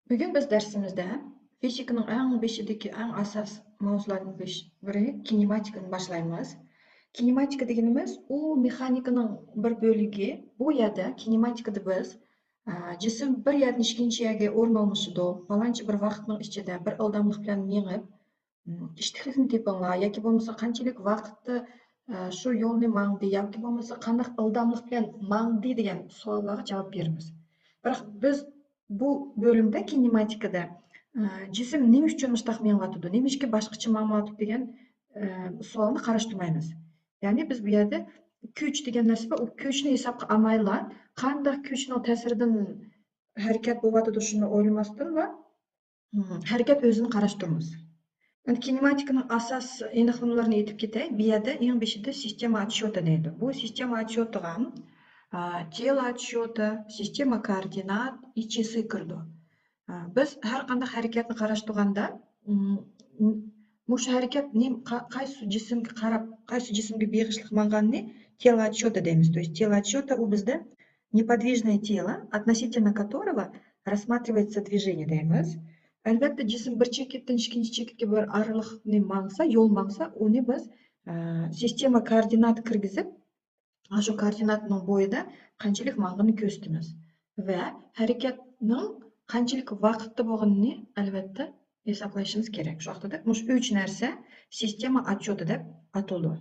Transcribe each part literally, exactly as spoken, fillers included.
بۈگۈن بىز دەرسىمىزدە فىزىكىنىڭ ئەڭ بېشىدىكى ئەڭ ئاساس ماۋزۇلاردىن بىرى كىنېماتىكىنى باشلايمىز. كىنېماتىكا دېگىنىمىز ئۇ مېخانىكىنىڭ بىر بۆلىكى. بۇ يەردە كىنېماتىكىدا بىز، ئە، جىسىم بىر يەردىن ئىككىنچى يەرگە ئورۇن ئالمىشىدۇ، پالانچە بىر ۋاقىتنىڭ ئىچىدە بىر ئىلداملىق بىلەن مېڭىپ، ئىتتىكلىكنى تېپىڭلار ياكى بولمىسا قانچىلىك ۋاقىتتا، ئە، شۇ يولنى ماڭدى ياكى بولمىسا قانداق ئىلداملىق بىلەن ماڭدى دېگەن سوئاللارغا جاۋاب بېرىمىز. بىراق بىز بۇ بۆلۈمدە كىنېماتىكىدا، ئە، جىسىم نېمە ئۈچۈن مۇشۇنداق مېڭىۋاتىدۇ، نېمىشقا باشقىچە ماڭمايۋاتىدۇ دېگەن، ئە، سوئالنى قاراشتۇرمايمىز. يەنى بىز بۇ يەردە كۈچ دېگەن نەرسە بار، ئۇ كۈچنى ھېسابقا ئالمايلا، قانداق كۈچنىڭ تەسىرىدىن ھەرىكەت بولۇۋاتىدۇ، شۇنى ئويلىماستىنلا، ھەرىكەت ئۆزىنى قاراپ تۇرىمىز. ئەمدى كىنېماتىكىنىڭ ئاساس ئېنىقلىمىلىرىنى ئېيتىپ كېتەي. بۇ يەردە ئەڭ بېشىدا سىستېما ئاتشوتا دەيدۇ. بۇ سىستېما ئاتشوتىغا، ئا، تېلا ئاتشوتا، سىستېما كوئوردىنات، ئىچىسى كىرىدۇ. ئا، بىز ھەر قانداق ھەرىكەتنى قاراشتۇرغاندا، م، م، مۇشۇ ھەرىكەت نېم-، قا-، قايسى جىسىمگە قاراپ، قايسى جىسىمگە بېغىشلىق ماڭغاننى تېلا ئاتشوتا دەيمىز. То есть تېلا ئاتشوتا ئۇ بىزدە неподвижное тело, относительно которого рассматривается движение دەيمىز. ئەلۋەتتە، جىسىم بىر چېكىتتىن ئىككىنچى چېكىتكە بىر ئارىلىقنى ماڭسا، يول ماڭسا، ئۇنى بىز، ئە، سىستېما كوئوردىنات كىرگۈزۈپ، شۇ كوئوردىناتنىڭ بويىدا قانچىلىك ماڭغىنىنى كۆرسىتىمىز ۋە ھەرىكەتنىڭ قانچىلىك ۋاقىتتا بولغىنىنى، ئەلۋەتتە، ھېسابلىشىمىز كېرەك. شۇ ۋاقىتتا مۇشۇ ئۈچ نەرسە سىستېما ئاتشوتا دەپ ئاتىلىدۇ.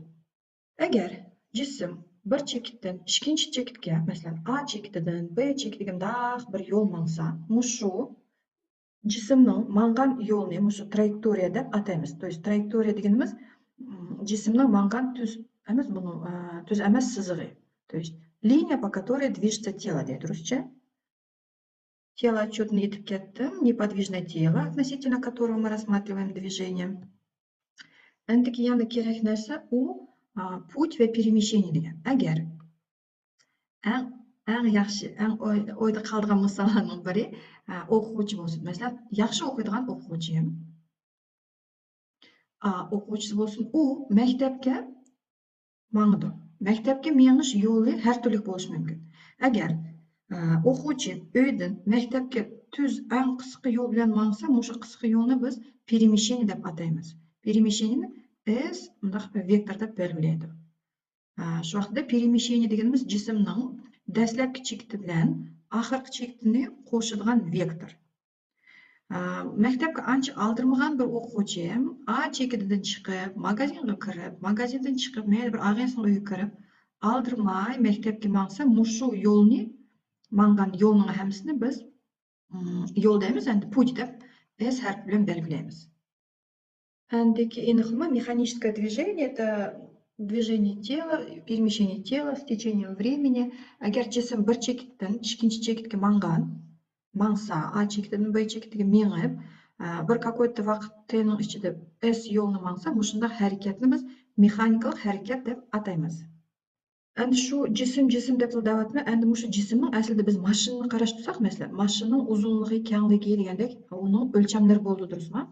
ئەگەر جىسىم بىر چېكىتتىن ئىككىنچى چېكىتكە، مەسىلەن، ئا چېكىتىدىن بې چېكىتىگە مۇنداق بىر يول ماڭسا، مۇشۇ جىسىمنىڭ ماڭغان يولىنى مۇشۇ ترايېكتورىيە دەپ ئاتايمىز. То есть ترايېكتورىيە دېگىنىمىز، م، جىسىمنىڭ ماڭغان تۈز ئەمەس، بۇنىڭ، ئە، تۈز ئەمەس سىزىقى. То есть линия, по которой движется тело دەيدۇ رۇسچە. تېلا ئاتشوتىنى ئېيتىپ كەتتىم. Неподвижное тело, относительно которого мы рассматриваем движение. ئەندىكى يەنە كېرەك نەرسە ئۇ، ئا، путь ۋە перемещение دېگەن. ئەگەر ئەڭ، ئەڭ ياخشى، ئەڭ ئوي-، ئويدا قالىدىغان مىساللارنىڭ بىرى، ئا، ئوقۇغۇچى بولسۇن. مەسىلەن، ياخشى ئوقۇيدىغان ئوقۇغۇچى. ئا، ئوقۇغۇچىسى بولسۇن، ئۇ مەكتەپكە ماڭىدۇ. مەكتەپكە مېڭىش يولى ھەر تۈرلۈك بولۇشى مۇمكىن. ئەگەر، ئە، ئوقۇغۇچى ئۆيدىن مەكتەپكە تۈز ئەڭ قىسقا يول بىلەن ماڭسا، مۇشۇ قىسقا يولنى بىز перемещение دەپ ئاتايمىز. Перемещениеنى S مۇنداق ۋېكتور دەپ بەلگىلەيدۇ. ئە، شۇ ۋاقىتتا перемещение دېگىنىمىز جىسىمنىڭ دەسلەپكى چېكىتى بىلەن ئاخىرقى چېكىتىنى قوشىدىغان ۋېكتور. ئا، مەكتەپكە ئانچە ئالدىرىمىغان بىر ئوقۇغۇچى ئا چېكىتىدىن چىقىپ، ماگازىنغا كىرىپ، ماگازىندىن چىقىپ، مەيلى بىر ئاغىنىسىنىڭ ئۆيىگە كىرىپ، ئالدىرىماي مەكتەپكە ماڭسا، مۇشۇ يولنى، ماڭغان يولنىڭ ھەممىسىنى بىز، م، يول دەيمىز، ئەمدى پۇت دەپ S ھەرپى بىلەن بەلگىلەيمىز. ئەندىكى ئېنىقلىما مېخانىچеское движение, это движение тела, перемещение тела с течением времени. ئەگەر جىسىم بىر چېكىتتىن ئىككىنچى چېكىتكە ماڭغان، ماڭسا، ئا چېكىتىدىن بې چېكىتىگە مېڭىپ، ئە، بىر какой-то ۋاقىت تېنىڭ ئىچىدە S يولىنى ماڭسا، مۇشۇنداق ھەرىكەتنى بىز مېخانىكىلىق ھەرىكەت دەپ ئاتايمىز. ئەمدى شۇ جىسىم، جىسىم دەپلا دەۋاتىمەن. ئەمدى مۇشۇ جىسىمنىڭ ئەسلىدە بىز ماشىنىنى قاراشتۇرساق، مەسىلەن، ماشىنىنىڭ ئۇزۇنلۇقى، كەڭلىكى دېگەندەك ئۇنىڭ ئۆلچەملىرى بولىدۇ، دۇرۇسمۇ؟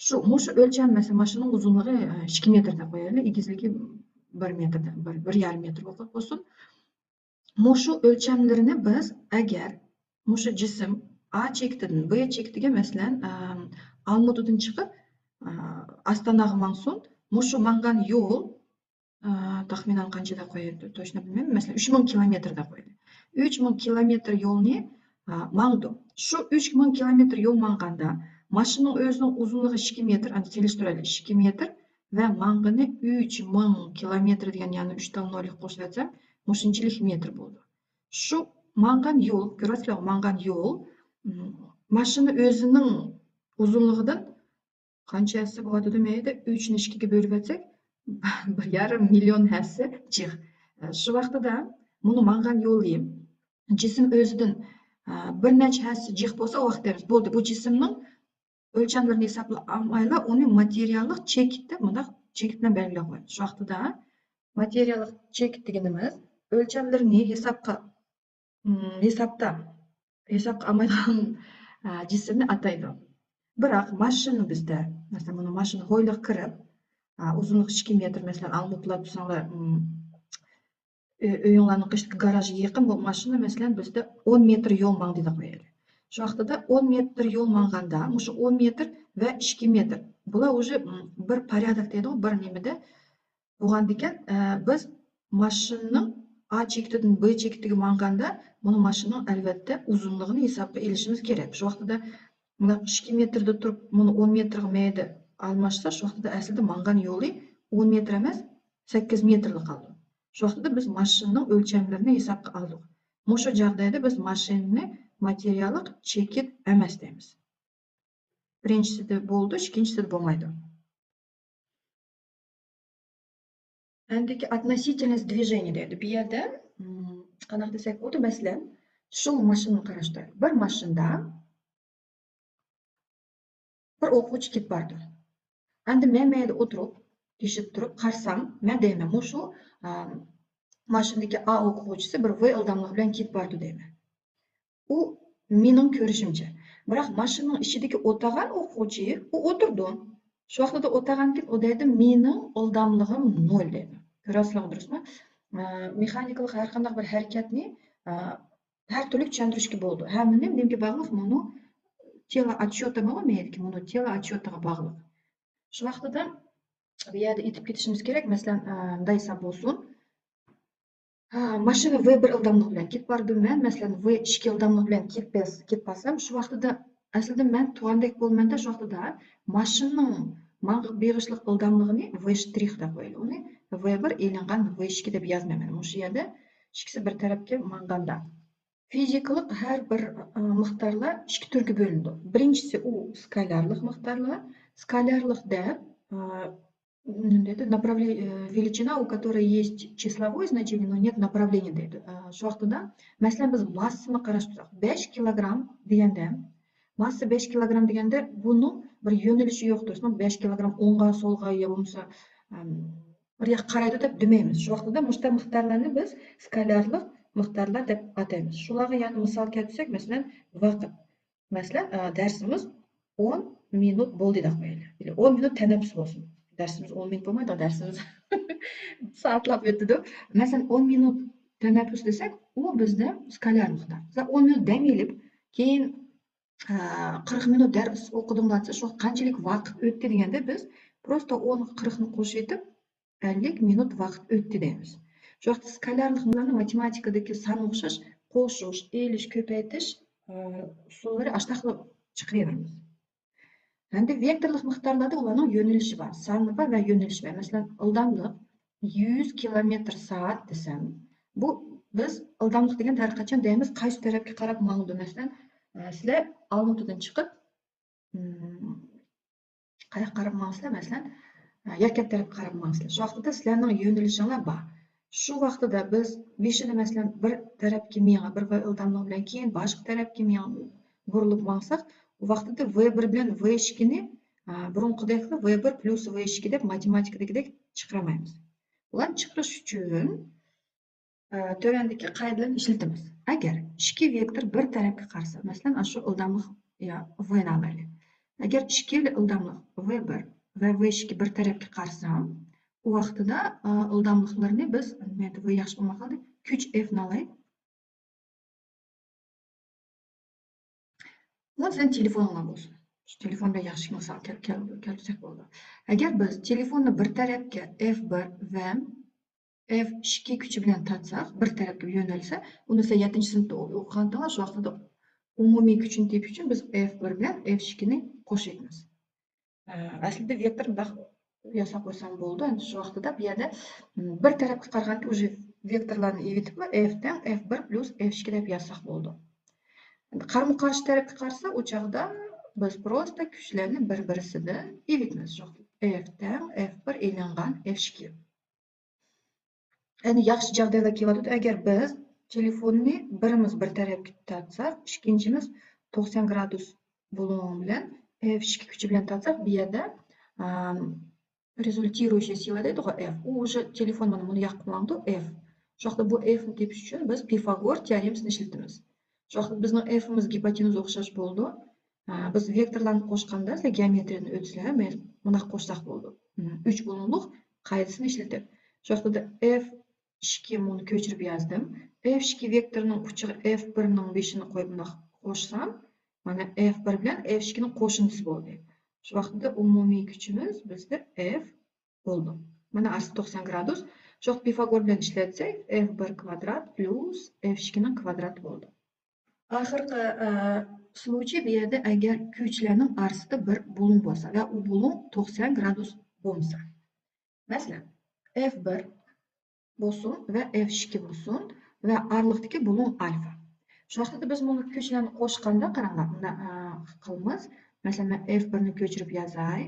شۇ، مۇشۇ ئۆلچەم، مەسىلەن، ماشىنىنىڭ ئۇزۇنلۇقى، ئە، ئىككى مېتىر دەپ قويايلى، ئېگىزلىكى بىر مېتىر، بىر، بىر يارىم مېتىر بولسۇن. مۇشۇ ئۆلچەملىرىنى بىز ئەگەر مۇشۇ جىسىم ئا چېكىتىدىن بې چېكىتىگە، مەسىلەن، ئە، ئالمۇتىدىن چىقىپ، ئە، ئاستاناغا ماڭسۇن، مۇشۇ ماڭغان يول، ئە، تەخمىنەن قانچە دەپ قويايلى، توچنا بىلمەيمەن. مەسىلەن، ئۈچ مىڭ كىلومېتىر دەپ قويايلى. ئۈچ مىڭ كىلومېتىر يولنى، ئە، ماڭىدۇ. شۇ ئۈچ مىڭ كىلومېتىر يول ماڭغاندا، ماشىنىنىڭ ئۆزىنىڭ ئۇزۇنلۇقى ئىككى مېتىر، ئەمدى سېلىشتۇرايلى، ئىككى مېتىر ۋە ماڭغىنى ئۈچ مىڭ كىلومېتىر دېگەن يەنى ئۈچ تال نوللۇق قوشۇۋەتسەم، مۇشۇنچىلىك مېتىر بولىدۇ. شۇ ماڭغان يول، كۆرۈۋاتىسىلەر، ماڭغان يول، م، ماشىنا ئۆزىنىڭ ئۇزۇنلۇقىدىن قانچە ھەسسە بولۇۋاتىدۇ؟ مەيلى، ئۈچنى ئىككىگە بۆلۈۋەتسەك، بىر يارىم مىليون ھەسسە جىق. شۇ ۋاقتىدا مۇنۇ ماڭغان يولى جىسىم ئۆزىدىن، ئە، بىر نەچچە ھەسسە جىق بولسا، ئۇ ۋاقىت دەيمىز، بولدى، بۇ جىسىمنىڭ ئۆلچەملىرىنى ھېسابلىمايلا، ئۇنى ماتېرىياللىق چېكىت دەپ مۇنداق چېكىت بىلەن بەلگىلەپ قويىمىز. شۇ ۋاقتىدا ماتېرىياللىق چېكىت دېگىنىمىز ئۆلچەملىرىنى ھېسابقا، م، ھېسابتا، ھېسابقا ئالمايدىغان، ئە، جىسىمنى ئاتايدۇ. بىراق ماشىنا بىزدە، مەسىلەن، مانا ماشىنا ھويلىغا كىرىپ، ئە، ئۇزۇنلۇقى ئىككى مېتىر، مەسىلەن، ئالمۇتىلار دېسەڭلار، م، ئۆ-، ئۆيۈڭلارنىڭ قېشىدىكى گاراژغا يېقىن بۇ ماشىنا، مەسىلەن، بىزدە ئون مېتىر يول ماڭدى دەپ قويايلى. شۇ ۋاقتىدا ئون مېتىر يول ماڭغاندا، مۇشۇ ئون مېتىر ۋە ئىككى مېتىر. بۇلار ئۇژې، م، بىر پورادوك دەيدۇ، بىر نېمىدە. بولغاندىكىن، ئە، بىز ماشىنىنىڭ ئا چېكىتىدىن ب چېكىتىگە ماڭغاندا، بۇنى ماشىنىنىڭ ئەلۋەتتە ئۇزۇنلۇقىنى ھېسابقا ئېلىشىمىز كېرەك. شۇ ۋاقتىدا مۇنداق ئىككى مېتىردا تۇرۇپ، مۇنى ئون مېتىرغا مەيدە ئالماشسا، شۇ ۋاقتىدا ئەسلىدە ماڭغان يولى ئون مېتىر ئەمەس، سەككىز مېتىرلا قالىدۇ. شۇ ۋاقتىدا بىز ماشىنىنىڭ ئۆلچەملىرىنى ھېسابقا ئالدۇق. مۇشۇ جاغدايدا بىز ماشىنىنى ماتېرىياللىق چېكىت ئەمەس دەيمىز. بىرىنچىسىدە بولىدۇ، ئىككىنچىسىدە بولمايدۇ. ئەندىكى относительность движения دەيدۇ. بۇ يەردە، م، قانداق دېسەك بولىدۇ؟ مەسىلەن، شۇ ماشىنىنى قاراشتۇرايلى. بىر ماشىنىدا بىر ئوقۇغۇچى كېتىپ بارىدۇ. ئەمدى مەن مەيدە ئولتۇرۇپ، تېشىپ تۇرۇپ قارىسام، مەن دەيمەن، مۇشۇ، ئا، ماشىنىدىكى ئا ئوقۇغۇچىسى بىر ۋې ئىلداملىقى بىلەن كېتىپ بارىدۇ دەيمەن. ئۇ مېنىڭ كۆرۈشۈمچە. بىراق ماشىنىنىڭ ئىچىدىكى ئولتۇرغان ئوقۇغۇچى، ئۇ ئولتۇرىدۇ. شۇ ۋاقتىدا ئولتۇرغاندىكىن ئۇ دەيدۇ، مېنىڭ ئىلداملىقىم نۆل دەيدۇ. كۆرۈۋاتىسىلەرغۇ، دۇرۇسمۇ؟ ئە، مېخانىكىلىق ھەر قانداق بىر ھەرىكەتنى، ئە، ھەر تۈرلۈك چۈشەندۈرۈشكە بولىدۇ. ھەممىنى نېمىگە باغلىق؟ مۇنۇ تېلو ئاتچوتى بارغۇ، مېيەدىكى مۇنۇ تېلو ئاتچوتىغا باغلىق. شۇ ۋاقتىدا بۇ يەردە ئېيتىپ كېتىشىمىز كېرەك، مەسىلەن، ئە، مۇنداق ھېساب بولسۇن. ھە، ماشىنا ۋې بىر ئىلداملىق بىلەن كېتىپ باردىم مەن. مەسىلەن، ۋې ئىككى ئىلداملىق بىلەن كېتىپ بەس-، كېتىپ بارسام، شۇ ۋاقتىدا ئەسلىدە مەن تۇرغاندەك بولىمەن-دە، شۇ ۋاقتىدا ماشىنىنىڭ ماڭا بېغىشلىق ئىلداملىقىنى ۋې شترىخ دەپ قويىلى. ئۇنى ۋې بىر ئېلىنغان ۋې ئىككى دەپ يازمايمەن. مۇشۇ يەردە ئىككىسى بىر تەرەپكە ماڭغاندا. فىزىكىلىق ھەر بىر، ئە، مىقدارلار ئىككى تۈرگە بۆلۈنىدۇ. بىرىنچىسى ئۇ سكالارلىق مىقدارلار. سكالارلىق دەپ، ئە، م، دەيدۇ، направле-، ئە، величина, у которой есть числовое значение, но нет направления دەيدۇ. ئە، شۇ ۋاقتىدا، مەسىلەن، بىز ماسسىنى قاراشتۇرساق، بەش كىلوگرام دېگەندە، ماسسا بەش كىلوگرام دېگەندە، بۇنىڭ بىر يۆنىلىشى يوقتۇر. بەش كىلوگرام ئوڭغا، سولغا يا بولمىسا، ئەم، بىر ياققا قارايدۇ دەپ دېمەيمىز. شۇ ۋاقتىدا مۇشۇنداق مىقدارلارنى بىز سكالارلىق مىقدارلار دەپ ئاتايمىز. شۇلارغا يەنە مىسال كەلتۈرسەك، مەسىلەن، ۋاقىت. مەسىلەن، ئە، دەرسىمىز ئون مىنۇت بولدى دەپ قويايلى. يەنى ئون مىنۇت تەنەپپۇس بولسۇن. دەرسىمىز ئون مىنۇت بولمايدۇ، دەرسىمىز سائەتلەپ ئۆتىدۇ. مەسىلەن، ئون مىنۇت تەنەپپۇس دېسەك، ئۇ بىزدە سكالار مىقدار. مەسىلەن، ئون مىنۇت دەم ئېلىپ، كېيىن، ئە، قىرىق مىنۇت دەرس ئوقۇدۇم دېسە، شۇ قانچىلىك ۋاقىت ئۆتتى دېگەندە، بىز پروستا ئونغا قىرىقنى قوشۇۋېتىپ، ئەللىك مىنۇت ۋاقىت ئۆتتى دەيمىز. شۇ ۋاقىتتا سكالارلىق ماتېماتىكىدىكى سان ئوخشاش قوشۇش، ئېلىش، كۆپەيتىش، ئە، ئۇسۇللىرى ئاشتاقلا چىقىرىۋېرىمىز. ئەمدى ۋېكتورلۇق مىقدارلاردا ئۇلارنىڭ يۆنىلىشى بار، سانى بار ۋە يۆنىلىشى بار. مەسىلەن، ئىلداملىق يۈز كىلومېتىر سائەت دېسەم، بۇ بىز ئىلداملىق دېگەندە ھەر قاچان دەيمىز، قايسى تەرەپكە قاراپ ماڭىدۇ؟ مەسىلەن، ئە، سىلەر ئالمۇتىدىن چىقىپ، ئىم، قاياققا قاراپ ماڭىسىلەر؟ مەسىلەن، ئە، يەكەن تەرەپكە قاراپ ماڭىسىلەر. شۇ ۋاقتىدا سىلەرنىڭ يۆنىلىشىڭلار بار. شۇ ۋاقتىدا بىز بېشىدا، مەسىلەن، بىر تەرەپكە مېڭىپ، بىر ۋې ئىلداملىق بىلەن، كېيىن باشقا تەرەپكە مېڭىپ، بۇرۇلۇپ ماڭساق، ئۇ ۋاقتىدا ۋې بىر بىلەن ۋې ئىككىنى، ئە، بۇرۇنقىدەكلا ۋې بىر پلۇس ۋې ئىككى دەپ ماتېماتىكىدىكىدەك چىقىرالمايمىز. بۇلارنى چىقىرىش ئۈچۈن، ئە، تۆۋەندىكى قائىدىلەرنى ئىشلىتىمىز. ئەگەر ئىككى ۋېكتور بىر تەرەپكە قارىسا، مەسىلەن، ئاشۇ ئىلداملىق يا ۋېنى ئالايلى. ئەگەر ئىككىلا ئىلداملىق ۋې بىر ۋە ۋې ئىككى بىر تەرەپكە قارىسا، ئۇ ۋاقتىدا، ئا، ئىلداملىقلىرىنى بىز، مەندە ۋې ياخشى بولماي قالدى. كۈچ ئېفنى ئالاي. مەسىلەن، تېلېفونۇڭلار بولسۇن. شۇ تېلېفوندا ياخشى مىسال كەل-، كەل-، كەلتۈرسەك بولىدۇ. ئەگەر بىز تېلېفوننى بىر تەرەپكە ئېف بىر ۋە ئېف ئىككى كۈچى بىلەن تارتساق، بىر تەرەپكە يۆنەلسە، ئۇنى سىلەر يەتتىنچى سىنىپتا ئو-، ئوقۇغانتىڭلار، شۇ ۋاقتىدا ئومۇمىي كۈچىنى تېپىش ئۈچۈن بىز ئېف بىر بىلەن ئېف ئىككىنى قوشۇۋېتىمىز. ئە، ئەسلىدە ۋېكتور مۇنداق ياساپ قويسام بولىدۇ. ئەمدى شۇ ۋاقتىدا بۇ يەردە، م، بىر تەرەپكە قارىغاندا ئۇژې ۋېكتورلارنى ئېۋىتىپلا، ئېف تەڭ ئېف بىر پلۇس ئېف ئىككى دەپ يازساق بولىدۇ. ئەمدى قارىمۇ قارشى تەرەپكە قارىسا، ئۇ چاغدا بىز پروستا كۈچلەرنى بىر-بىرسىدىن ئېۋىتىمىز. شۇ ۋاقىت ئېف تەڭ ئېف بىر ئېلىنغان ئېف ئىككى. ئەمدى ياخشى جاغدايلار كېلىۋاتىدۇ. ئەگەر بىز تېلېفوننى بىرىمىز بىر تەرەپكە تارتساق، ئىككىنچىمىز توقسان گرادۇس بولغان بىلەن ئېف ئىككى كۈچى بىلەن تارتساق، بۇ يەردە، ئام، رېزۇلتىرۇيشىي سىلا دەيدىغۇ، ئېف. ئۇ ئۇژې تېلېفون مانا بۇنى ياقىپ ماڭىدۇ، ئېف. شۇ ۋاقىتتا بۇ ئېفنى تېپىش ئۈچۈن بىز پىفاگور تېئورېمىسىنى ئىشلىتىمىز. شۇ ۋاقىتتا بىزنىڭ ئېفىمىز گىپوتېنۇزىغا ئوخشاش بولىدۇ. ئە، بىز ۋېكتورلارنى قوشقاندا، سىلەر گېئومېترىيەدىن ئۆتسىلەر، مەن مۇنداق قوشساق بولىدۇ. ئۈچ بۇلۇڭلۇق قائىدىسىنى ئىشلىتىپ. شۇ ۋاقتىدا ئېف ئىككى مۇنى كۆچۈرۈپ يازدىم. ئېف ئىككى ۋېكتورنىڭ ئۇچىغا ئېف بىرنىڭ بېشىنى قويۇپ مۇنداق قوشسام، مانا، ئېف بىر بىلەن ئېف ئىككىنىڭ قوشۇندىسى بولدى. شۇ ۋاقىتتا ئومۇمىي كۈچىمىز بىزدە ئېف بولدى. مانا ئارىسى توقسان گرادۇس. شۇ ۋاقىت پىفاگور بىلەن ئىشلەتسەك، ئېف بىر كۋادرات پلۇس ئېف ئىككىنىڭ كۋادراتى بولدى. ئاخىرقى، ئە، سلۇچىي بۇ يەردە ئەگەر كۈچلەرنىڭ ئارىسىدا بىر بۇلۇڭ بولسا ۋە ئۇ بۇلۇڭ توقسان گرادۇس بولمىسا. مەسىلەن، ئېف بىر بولسۇن ۋە ئېف ئىككى بولسۇن ۋە ئارىلىقتىكى بۇلۇڭ ئالفا. شۇ ۋاقىتتا بىز بۇنى كۈچلەرنى قوشقاندا، قاراڭلار، مۇنداق، ئە، قىلىمىز. مەسىلەن، مەن ئېف بىرنى كۆچۈرۈپ يازاي.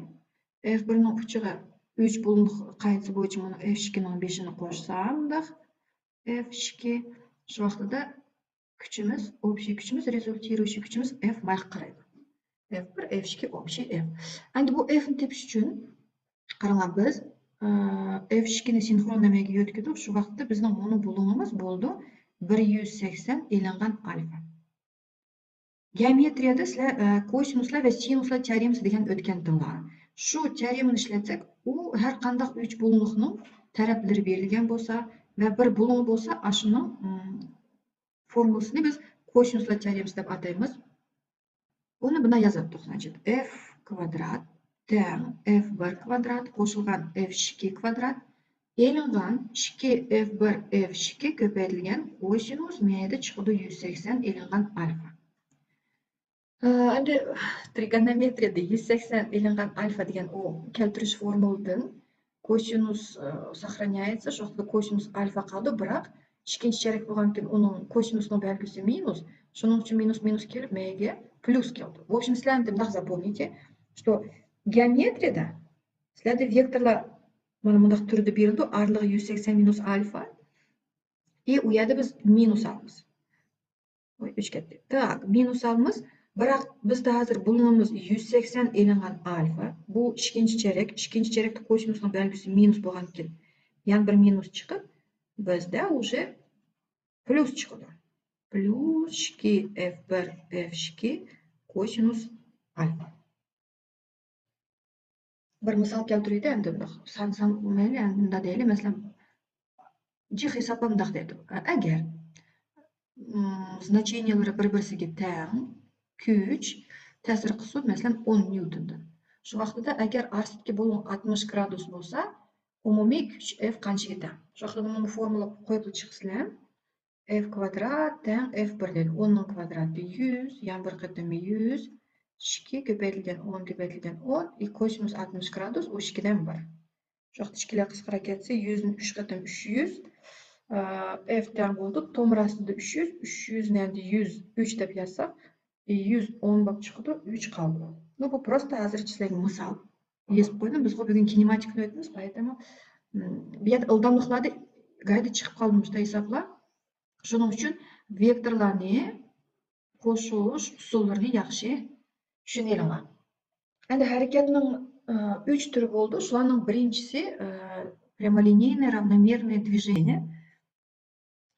ئېف بىرنىڭ ئۇچىغا ئۈچ بۇلۇڭ قائىدىسى بويىچە مۇنۇ ئېف ئىككىنىڭ بېشىنى قوشسام، مۇنداق، ئېف ئىككى. شۇ ۋاقتىدا كۈچىمىز، ئوبشىي كۈچىمىز، رېزۇلتىرۇيشىي كۈچىمىز ئېف مايقىرايدۇ. ئېف بىر، ئېف ئىككى، ئوبشىي ئېف. ئەمدى بۇ ئېفنى تېپىش ئۈچۈن، قاراڭلار، بىز، ئە، ئېف ئىككىنى سىنخرون نېمىگە يۆتكىدۇق؟ شۇ ۋاقىتتا بىزنىڭ مۇنۇ بۇلۇڭىمىز بولدى بىر يۈز سەكسەن ئېلىنغان ئالفا. گېئومېترىيەدە سىلەر، ئە، كوسىنۇسلار ۋە سىنۇسلار تېئورېمىسى دېگەن ئۆتكەنتىڭلار. شۇ تېئورېمىنى ئىشلەتسەك، ئۇ ھەر قانداق ئۈچ بۇلۇڭلۇقنىڭ تەرەپلىرى بېرىلگەن بولسا ۋە بىر بۇلۇڭ بولسا، ئاشۇنىڭ، ئىم، فورمۇلىسىنى بىز كوسىنۇسلار تېئورېمىسى دەپ ئاتايمىز. ئۇنى مۇنداق يازاتتۇق، значит، ئېف كۋادرات تەڭ ئېف بىر كۋادرات قوشۇلغان ئېف ئىككى كۋادرات ئېلىنغان ئىككى ئېف بىر ئېف ئىككى كۆپەيتىلگەن كوسىنۇس مەيدە چىقىدۇ يۈز سەكسەن ئېلىنغان ئالفا. ئە، ئەمدى ترىگونومېترىيەدە يۈز سەكسەن ئېلىنغان ئالفا دېگەن ئۇ كەلتۈرۈش فورمۇلىدىن كوسىنۇس، ئە، ساخراняيتسا، شۇ ۋاقىتتا كوسىنۇس ئالفا قالىدۇ، بىراق ئىككىنچى چېرەك بولغاندىكىن ئۇنىڭ كوسىنۇسنىڭ بەلگىسى مىنۇس، شۇنىڭ ئۈچۈن مىنۇس مىنۇس كېلىپ مەيگە پلۇس كېلىدۇ. В общем، سىلەر ئەمدى مۇنداق запомните، что گېئومېترىيەدە سىلەردە ۋېكتورلار مانا مۇنداق تۈردە بېرىلىدۇ، ئارىلىقى يۈز سەكسەن مىنۇس ئالفا، ئى ئۇ يەردە بىز مىنۇس ئالىمىز. ۋوي، ئۆچۈپ كەتتى. Так، مىنۇس ئالىمىز. بىراق بىزدە ھازىر بۇلۇڭىمىز يۈز سەكسەن ئېلىنغان ئالفا. بۇ ئىككىنچى چېرەك. ئىككىنچى چېرەكتە كوسىنۇسنىڭ بەلگىسى مىنۇس بولغاندىكىن، يەنە بىر مىنۇس چىقىپ، بىزدە уже پلۇس چىقىدۇ. پلۇس ئىككى ئېف بىر ئېف ئىككى كوسىنۇس ئالفا. بىر مىسال كەلتۈرەيلى، ئەمدى بۇنداق سان، سان مەيلى، ئەمدى مۇنداق دەيلى، مەسىلەن، جىق ھېسابلا مۇنداق دەيدۇ. ئەگەر، ئىم، زناچېنىيەلىرى بىر-بىرسىگە تەڭ كۈچ تەسىر قىلسۇن، مەسىلەن، ئون نيۇتوندىن. شۇ ۋاقتىدا ئەگەر ئاستىدىكى بۇلۇڭ ئاتمىش گرادۇس بولسا، ئومۇمىي كۈچ ئېف قانچىگە تەڭ؟ شۇ ۋاقتىدا بۇنى فورمۇلا قويۇپلا چىقىسىلەر. ئېف كۋادرات تەڭ ئېف بىر دەيدۇ. ئوننىڭ كۋادراتى يۈز، يەنە بىر قېتىم يۈز، ئىككى كۆپەيتىلگەن ئون كۆپەيتىلگەن ئون، ئى كوسىنۇس ئاتمىش گرادۇس، ئۇ ئىككىدىن بىر. شۇ ۋاقىت ئىككىلەر قىسقىرا كەتسە، يۈزنى ئۈچ قېتىم ئۈچ يۈز، ئە، ئېف تەڭ بولدى، تومۇر ئاستىدا ئۈچ يۈز، ئۈچ يۈزنى ئەمدى يۈز ئۈچ دەپ يازساق، يۈز ئون بولۇپ چىقىدۇ، ئۈچ قالدى. Ну، بۇ просто ھازىرچە سىلەرگە مىسال. يېزىپ قويدۇم. بىزغۇ بۈگۈن كىنېماتىكىنى ئۆتىمىز، поэтому، م، بۇ يەردە ئىلداملىقلاردا گايدا چىقىپ قالدى مۇشۇنداق ھېسابلار. شۇنىڭ ئۈچۈن ۋېكتورلارنى قوشۇش ئۇسۇللىرىنى ياخشى چۈشىنىۋېلىڭلار. ئەمدى ھەرىكەتنىڭ، ئە، ئۈچ تۈرى بولىدۇ. شۇلارنىڭ بىرىنچىسى، ئە، прямолинейное равномерное движение.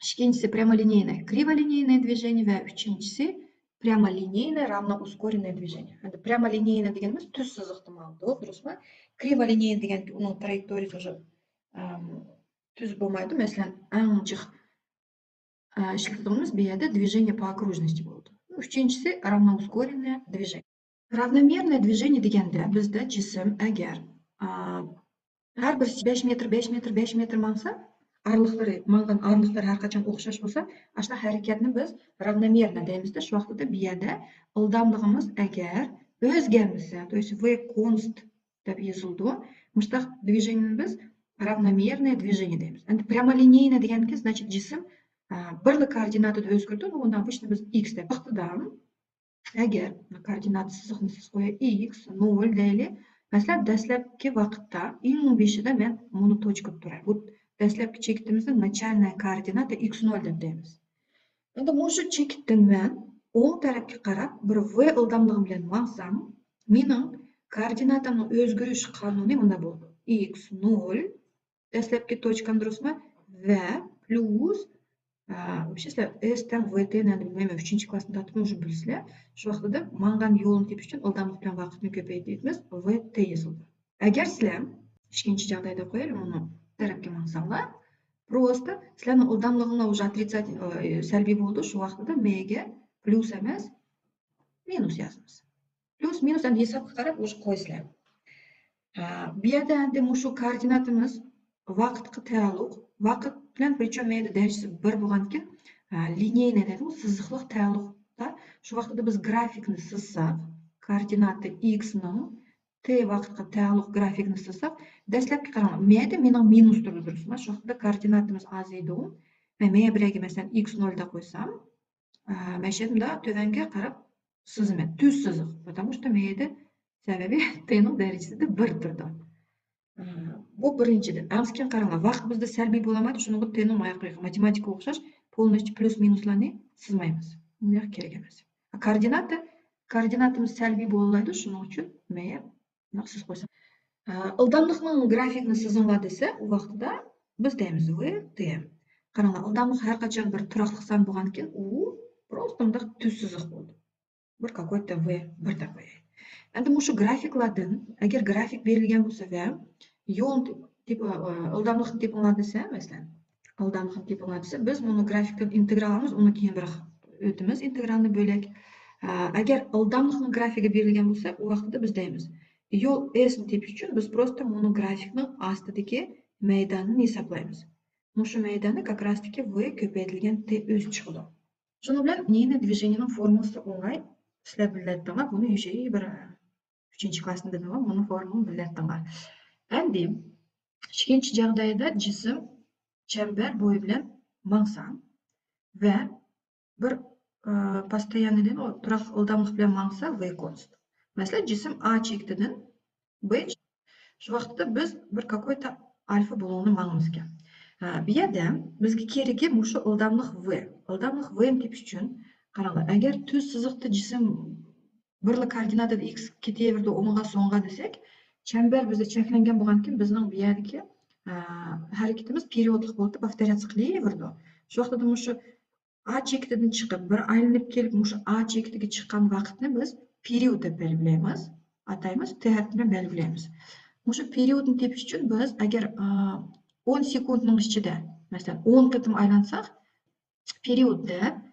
ئىككىنچىسى прямолинейное криволинейное движение ۋە ئۈچىنچىسى прямолинейное равноускоренное движение. ئەمدى прямолинейное دېگىنىمىز تۈز سىزىقتا ماڭىدۇ، دۇرۇسمۇ؟ Криволинейное دېگەندىكىن ئۇنىڭ ترايېكتورىيىسى уже، ئەم، تۈز بولمايدۇ. مەسىلەن، ئەڭ جىق، ئە، ئىشلىتىدىغىنىمىز بۇ يەردە движение по окружности بولىدۇ. ئۈچىنچىسى равноускоренное движение. Равномерное движение دېگەندە بىزدە جىسىم ئەگەر، ئا، ھەر بىرسى بەش مېتىر، بەش مېتىر، بەش مېتىر ماڭسا، ئارىلىقلىرى، ماڭغان ئارىلىقلىرى ھەر قاچان ئوخشاش بولسا، ئاشۇنداق ھەرىكەتنى بىز равномерно دەيمىزدە، شۇ ۋاقتىدا بۇ يەردە ئىلداملىقىمىز ئەگەر ئۆزگەرمىسە، то есть V const دەپ يېزىلىدۇ. مۇشۇنداق движениеنى بىز равномерное движение دەيمىز. ئەمدى прямолинейное دېگەندىكىن، значит، جىسىم، ئا، بىرلا كوئوردىناتىدا ئۆزگىرىدۇ، ئۇندا بۇ ئىشنى بىز ئىكس دەپ ۋاقتىدا. ئەگەر كوئوردىنات سىزىقنى سىز قويۇپ، ئىكس نول دەيلى. مەسىلەن، دەسلەپكى ۋاقىتتا، ئەڭ بېشىدا مەن مۇنى توچكا دەپ تۇراي. بۇ دەسلەپكى چېكىتىمىزنى начальная координата икс ноль دەپ دەيمىز. ئەمدى مۇشۇ چېكىتتىن مەن ئوڭ تەرەپكە قاراپ بىر ۋې ئىلداملىقىم بىلەن ماڭسام، مېنىڭ كوئوردىناتامنىڭ ئۆزگىرىش قانۇنى مۇنداق بولىدۇ. ئىكس نول، دەسلەپكى توچكام دۇرۇسمۇ؟ ۋە پلۇس، ئا، ئوبشې سىلەر ئېس تەڭ ۋې تې نەدە بىلمەيمەن، ئۈچىنچى كلاسنى تارتىپمۇ شۇ بىلىسىلەر. شۇ ۋاقتىدا ماڭغان يولنى تېپىش ئۈچۈن ئىلداملىق بىلەن ۋاقىتنى كۆپەيتىۋېتىمىز، ۋې تې يېزىلىدۇ. ئەگەر سىلەر ئىككىنچى جاغدايدا قويايلى، مۇنۇ تەرەپكە ماڭساڭلار، просто سىلەرنىڭ ئىلداملىقىڭلار уже ئوترىتسا-، ئا، سەلبىي بولىدۇ، شۇ ۋاقتىدا مېگە پلۇس ئەمەس، مىنۇس يازىمىز. پليۇس مىنۇس ئەمدى ھېسابقا قاراپ مۇشۇ قويسىلەر. ھە، بۇ يەردە ئەمدى مۇشۇ كوئوردىناتىمىز ۋاقىتقا تەئەللۇق، ۋاقىت بىلەن، причём مەيدە دەرىجىسى بىر بولغاندىكىن، ھە، لىنىينى دەيدۇ، سىزىقلىق تەئەللۇقتا. شۇ ۋاقىتتا بىز گرافىكنى سىزساق، كوئوردىناتى ئىكسنىڭ تى ۋاقىتقا تەئەللۇق گرافىكنى سىزساق، دەسلەپكى قاراڭلار، مەيدە مېنىڭ مىنۇس تۇرىدۇ، دۇرۇسمۇ؟ شۇ ۋاقىتتا كوئوردىناتىمىز ئازىيىدۇ. مەن مەيە بىر يەرگە، مەسىلەن، ئىكس نۆل دەپ قويسام، ئە، مەن شۇنداق تۆۋەنگە قاراپ سىزىمەن. تۈز سىزىق. Потому что مەيدە سەۋەبى تېنىڭ دەرىجىسىدە بىر تۇرىدۇ. ئە، بۇ بىرىنچىدىن. ئەڭ كېيىن قاراڭلار. ۋاقىت بىزدە سەلبىي بولالمايدۇ. شۇنىڭغا تېنىڭ ماياقى ماتېماتىكىغا ئوخشاش، полностью پليۇس مىنۇسلارنى سىزمايمىز. بۇنداق كېرەك ئەمەس. كوئوردىناتى، كوئوردىناتىمىز سەلبىي بولالايدۇ. شۇنىڭ ئۈچۈن مەيە بۇنداق سىزىپ قويسام. ئە، ئىلداملىقنىڭ گرافىكىنى سىزىڭلار دېسە، ئۇ ۋاقتىدا بىز دەيمىز ۋي تى. قاراڭلار، ئىلداملىق ھەر قاچان بىر تۇراقلىق سان بولغاندىكىن، ئۇ просто مۇنداق تۈز سىزىق بولىدۇ. بىر какой-то ۋ بىر دەپ قوياي. ئەمدى مۇشۇ گرافىكلاردىن، ئەگەر گرافىك بېرىلگەن بولسا ۋە يول تىپ-، ئە، ئە، ئىلداملىقنى تېپىڭلار دېسە، مەسىلەن، ئىلداملىقنى تېپىڭلار دېسە، بىز مۇنى گرافىكتىن ئىنتېگرال ئالىمىز، ئۇنىڭ كېيىن بىر ئۆتىمىز ئىنتېگرالنى بۆلەك. ئە، ئەگەر ئىلداملىقنىڭ گرافىكى بېرىلگەن بولسا، ئۇ ۋاقىتتا بىز دەيمىز، يول ئېسنى تېپىش ئۈچۈن بىز просто مۇنۇ گرافىكنىڭ ئاستىدىكى مەيداننى ھېسابلايمىز. مۇشۇ مەيداننى как раз-таки ۋ كۆپەيتىلگەن تى ئۆزى چىقىدۇ. شۇنىڭ بىلەن لىنىيە دۋىژېنىيىنىڭ فورمۇلىسى ئوڭاي. سىلەر بىلەتتىڭلار، بۇنى يۈشەي بىر ئۈچىنچى كلاسنى دېدىم، بۇنىڭ فورمۇلىنى بىلەتتىڭلار. ئەمدى ئىككىنچى جاغدايدا جىسىم چەمبەر بويى بىلەن ماڭسا ۋە بىر، ئە، постоянный دېگەن ئۇ تۇراقلىق ئىلداملىق بىلەن ماڭسا، ۋ كونست. مەسىلەن، جىسىم ئا چېكىتىدىن ب، شۇ ۋاقىتتا بىز بىر какой-то ئالفا بۇلۇڭنى ماڭىمىزكەن. ھە، بۇ يەردە بىزگە كېرىكى مۇشۇ ئىلداملىق ۋ. ئىلداملىق ۋنى تېپىش ئۈچۈن، قاراڭلار، ئەگەر تۈز سىزىقتا جىسىم بىرلا كوئوردىناتىدا ئىكس كېتىۋېرىدۇ، ئوڭغا، سوڭغا دېسەك، چەمبەر بىزدە چەكلەنگەن بولغاندىكىن بىزنىڭ بۇ يەردىكى، ئە، ھەرىكىتىمىز پېرىيودلۇق بولۇپ، повторяться قىلىۋېرىدۇ. شۇ ۋاقىتتا مۇشۇ ئا چېكىتىدىن چىقىپ، بىر ئايلىنىپ كېلىپ، مۇشۇ ئا چېكىتىگە چىققان ۋاقىتنى بىز پېرىيود دەپ بەلگىلەيمىز. ئاتايمىز، تى ھەرپى بىلەن بەلگىلەيمىز. مۇشۇ پېرىيودنى تېپىش ئۈچۈن بىز ئەگەر، ئا، ئون سېكۇنتنىڭ ئىچىدە، مەسىلەن، ئون قېتىم ئايلانساق، پېرىيود دەپ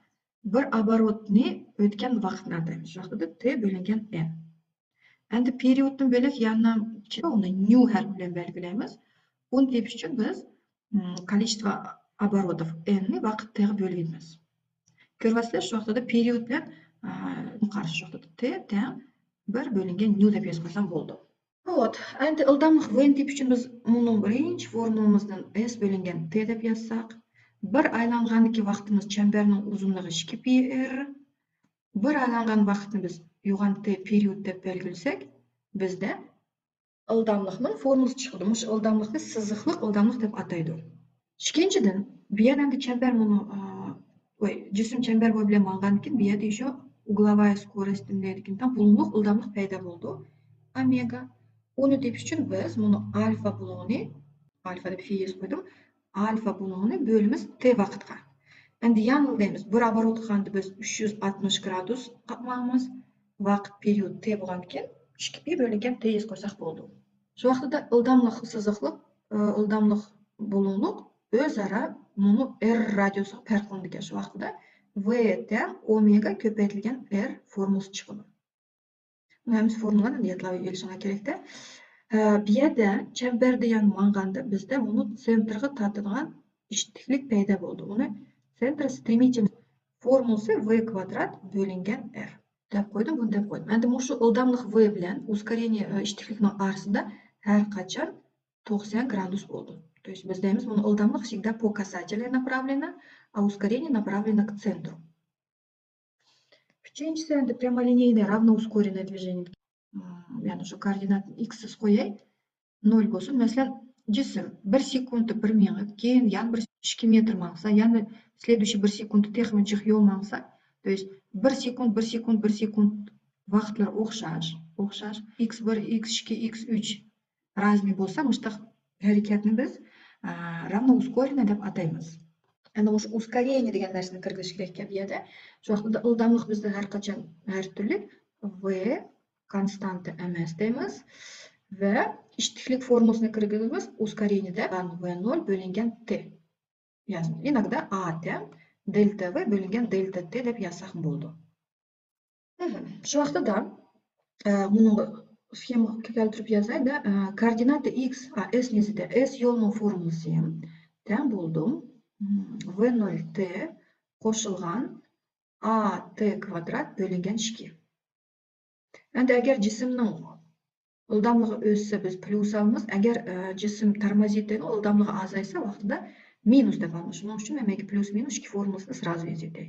بىر ئابوروتنى ئۆتكەن ۋاقىتنى ئاتايمىز. شۇ ۋاقىتتا تى بۆلۈنگەن ئېن. ئەمدى پېرىيودتىن بۆلەك يەنە ئۇنى نيۇ ھەرپى بىلەن بەلگىلەيمىز. ئۇنى تېپىش ئۈچۈن بىز، م، количество оборотов ئېننى ۋاقىت تىغا بۆلۈۋېتىمىز. كۆرۈۋاتىسىلەر، شۇ ۋاقىتتا پېرىيود بىلەن، ئا، قارشى شۇ ۋاقىتتا تى تەڭ بىر بۆلۈنگەن نيۇ دەپ يېزىپ قويسام بولىدۇ. ۋوت، ئەمدى ئىلداملىق ۋنى تېپىش ئۈچۈن بىز مۇنۇ بىرىنچى فورمۇلىمىزدىن ئېس بۆلۈنگەن تى دەپ يازساق، بىر ئايلانغاندىكى ۋاقتىمىز چەمبەرنىڭ ئۇزۇنلۇقى ئىككى پى ئېر، بىر ئايلانغان ۋاقىتنى بىز يوغان تى پېرىيود دەپ بەلگىلىسەك، بىزدە ئىلداملىقنىڭ فورمۇلىسى چىقىدۇ. مۇشۇ ئىلداملىقنى سىزىقلىق ئىلداملىق دەپ ئاتايدۇ. ئىككىنچىدىن، بۇ يەردە ئەمدى چەمبەر مۇنۇ، ئا، ۋاي، جىسىم چەمبەر بويى بىلەن ماڭغاندىكىن، بۇ يەردە شۇ ئۇگلوۋايا سكورەستىن دەيدىكىن، بۇلۇڭلۇق ئىلداملىق پەيدا بولىدۇ. ئومېگا. ئۇنى تېپىش ئۈچۈن بىز مۇنۇ ئالفا بۇلۇڭىنى، ئالفا دەپ فى يېزىپ قويدۇم، ئالفا بۇلۇڭىنى بۆلىمىز تى ۋاقىتقا. ئەمدى يەنە دەيمىز، بىر ئابوروتقا ئەمدى بىز ئۈچ يۈز ئاتمىش گرادۇس ماڭىمىز. ۋاقىت پېرىيود تى بولغاندىكىن، ئىككى پى بۆلۈنگەن تى يېزىپ قويساق بولىدۇ. شۇ ۋاقىتتا ئىلداملىق سىزىقلىق، ئىلداملىق بۇلۇڭلۇق ئۆزئارا مۇنۇ ئېر رادىيۇسىغا پەرقلىنىدىكەن. شۇ ۋاقىتتا ۋ تەڭ ئومېگا كۆپەيتىلگەن ئېر فورمۇلىسى چىقىدۇ. بۇنى ھەممىسى فورمۇلىنى يادلاپ ئېلىشىڭلار كېرەكتە. ھە، بۇ يەردە چەمبەردە يەنە ماڭغاندا بىزدە مۇنۇ سېنتىرغا تارتىدىغان ئىشتىكلىك پەيدا بولىدۇ. ئۇنى سېنتر سترېمىتىل فورمۇلىسى ۋ كۋادرات بۆلۈنگەن ئېر دەپ قويدۇم، بۇنى دەپ قويدۇم. ئەمدى مۇشۇ ئىلداملىق ۋ بىلەن ئۇسكارېنىيە، ئە، ئىشتىكلىكنىڭ ئارىسىدا ھەر قاچان توقسان گرادۇس بولىدۇ. То есть بىز دەيمىز، بۇنى ئىلداملىق всегда по касательной направлена, а ускорение направлено к центру. ئۈچىنچىسى، ئەمدى прямолинейное равноускоренное движение. يەنى شۇ كوئوردىناتنى ئىكسسىز قوياي. نۆل بولسۇن. مەسىلەن، جىسىم بىر سېكۇنتتا بىر مېڭىپ، كېيىن يەنە بىر ئىككى مېتىر ماڭسا، يەنە سلېدۇيشىي بىر سېكۇنتتا تېخىمۇ جىق يول ماڭسا، то есть بىر سېكۇنت، بىر سېكۇنت، بىر سېكۇنت ۋاقىتلىرى ئوخشاش، ئوخشاش. ئىكس بىر، ئىكس ئىككى، ئىكس ئۈچ رازنىي بولسا، مۇشۇنداق ھەرىكەتنى بىز، ئا، равноускоренный دەپ ئاتايمىز. ئەنە مۇشۇ ускорение دېگەن نەرسىنى كىرگۈزۈش كېرەك ئىكەن بۇ يەردە. شۇ ۋاقىتتا ئىلداملىق بىزدە ھەر قاچان ھەر تۈرلۈك، ۋ كونستانتا ئەمەس دەيمىز. ۋە ئىشتىكلىك فورمۇلىسىنى كىرگۈزىمىز، ئۇسكارېنىيە دەپ ۋ نۆل بۆلۈنگەن تى يازىمىز. ئىناكدا ئا تەڭ دېلتا ۋ بۆلۈنگەن دېلتا تى دەپ يازساقمۇ بولىدۇ. مهم. شۇ ۋاقتىدا، ئە، بۇنىڭغا سخېما كەلتۈرۈپ يازاي-دە، ئە، كوئوردىناتى ئىكس، ئا، ئېس نېمىسى؟ ئېس يولنىڭ فورمۇلىسى تەڭ بولىدۇ. مم، ۋ نول تې قوشۇلغان ئا تې كۋادرات بۆلۈنگەن ئىككى. ئەمدى ئەگەر جىسىمنىڭ ئىلداملىقى ئۆسسە، بىز پليۇس ئالىمىز. ئەگەر، ئە، جىسىم تارمازىتىنىڭ ئىلداملىقى ئازايسا، ۋاقتىدا مىنۇس دەپ ئالىمىز. شۇنىڭ ئۈچۈن مەن مەيگە پليۇس مىنۇس ئىككى فورمۇلىسىنى سرازۇ يېزىۋېتەي.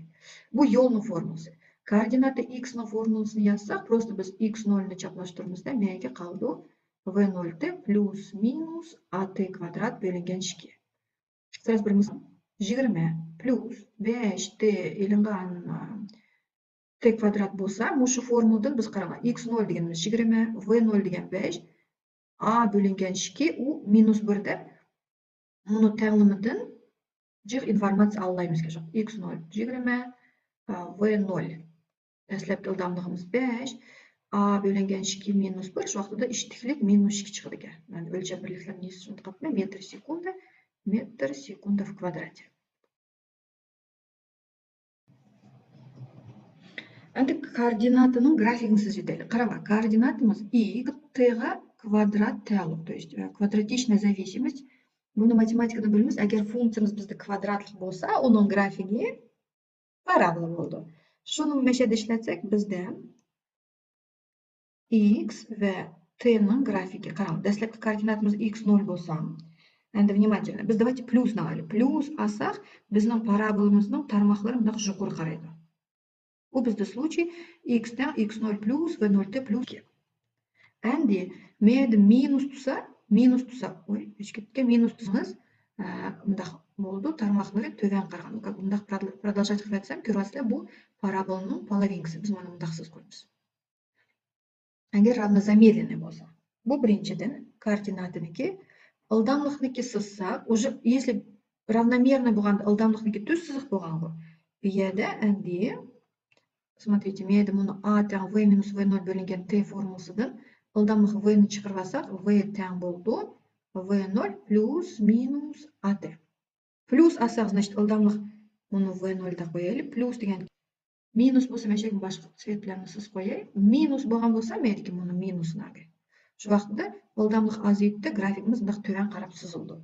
بۇ يولنىڭ فورمۇلىسى. كوئوردىناتى ئىكسنىڭ فورمۇلىسىنى يازساق، پروستا بىز ئىكس نولنى چاپلاشتۇرىمىز-دە، مەيگە قالىدۇ ۋ نول تې پليۇس مىنۇس ئا تې كۋادرات بۆلۈنگەن ئىككى. سرازۇ بىر مىسال. يىگىرمە پليۇس بەش تې ئېلىنغان، ئا، تې كۋادرات بولسا، مۇشۇ فورمۇلىدىن بىز قاراڭلار، ئىكس نول دېگىنىمىز يىگىرمە، ۋ نول دېگەن بەش، ئا بۆلۈنگەن ئىككى، ئۇ مىنۇس بىر دەپ، مۇنۇ تەڭلىمىدىن جىق ئىنفورماتسىيە ئالالايمىز. ئىكس نول يىگىرمە، ئا، ۋ نول دەسلەپكى ئىلداملىقىمىز بەش، ئا بۆلۈنگەن ئىككى مىنۇس بىر، شۇ ۋاقتىدا ئىشتىكلىك مىنۇس ئىككى چىقىدىكەن. يەنى ئۆلچەم بىرلىكلىرىنى يېزىشنى ئۇنتۇپ قاپتىمەن. مېتىر سېكۇندا، مېتىر سېكۇندا في كвадрате. ئەمدى كوئوردىناتىنىڭ گرافىكىنى سىزىۋېتەيلى. قاراڭلار، كوئوردىناتىمىز ئىكس تېغا كۋادرات تەلۇق، то есть, э, квадратичная зависимость. بۇنى ماتېماتىكىدىن بىلىمىز، ئەگەر فۇنكسىيىمىز بىزدە كۋادراتلىق بولسا، ئۇنىڭ گرافىكى پارابولا بولىدۇ. شۇنى مەشەدە ئىشلەتسەك، بىزدە ئىكس ۋە تېنىڭ گرافىكى. قاراڭ، دەسلەپكى كوئوردىناتىمىز ئىكس نول بولسا، ئەمدى внимательно، بىز давайте پليۇسنى ئالايلى. پليۇس ئالساق، بىزنىڭ پارابولىمىزنىڭ تارماقلىرى مۇنداق يۇقىرى قارايدۇ. بۇ بىزدە случай ئىكس تەڭ ئىكس نول پليۇس ۋ نول تې پليۇس ئىككى. ئەمدى مەيدە مىنۇس تۇرسا، مىنۇس تۇرسا، ئوي، ئۆچۈپ كەتكەن، مىنۇس تۇرسىڭىز، ئە، مۇنداق بولىدۇ، تارماقلىرى تۆۋەن قارىغان. مۇنداق پرودلوژات قىلىۋەتسەم، كۆرۈۋاتىسىلەر، بۇ پارابولنىڭ پولوۋىنكىسى. بىز مانا مۇنداق سىزىپ قويىمىز. ئەگەر равнозамеренный بولسا، بۇ بىرىنچىدىن، كوئوردىناتىنىڭكى، ئىلداملىقنىڭكى سىزساق، уже если равномерный بولغاندا، ئىلداملىقنىڭكى تۈز سىزىق بولغانغۇ. بۇ يەردە ئەمدى، смотрите، مەيدە مۇنى ئا تەڭ ۋ مىنۇس ۋ نول بۆلۈنگەن تې فورمۇلىسىدىن ئىلداملىق ۋنى چىقىرىۋالساق، ۋ تەڭ بولىدۇ ۋ نول پليۇس مىنۇس ئا تې. پليۇس ئالساق، значит، ئىلداملىق، مۇنى ۋ نول دەپ قويايلى. پليۇس دېگەن مىنۇس بولسا، مەشەگە باشقا سۈرەتلەرنى سىزىپ قوياي. مىنۇس بولغان بولسا، مەيدىكى مۇنى مىنۇسنى ئالغاي. شۇ ۋاقىتتا ئىلداملىق ئازىيىپتۇ، گرافىكىمىز مۇنداق تۆۋەن قاراپ سىزىلىدۇ.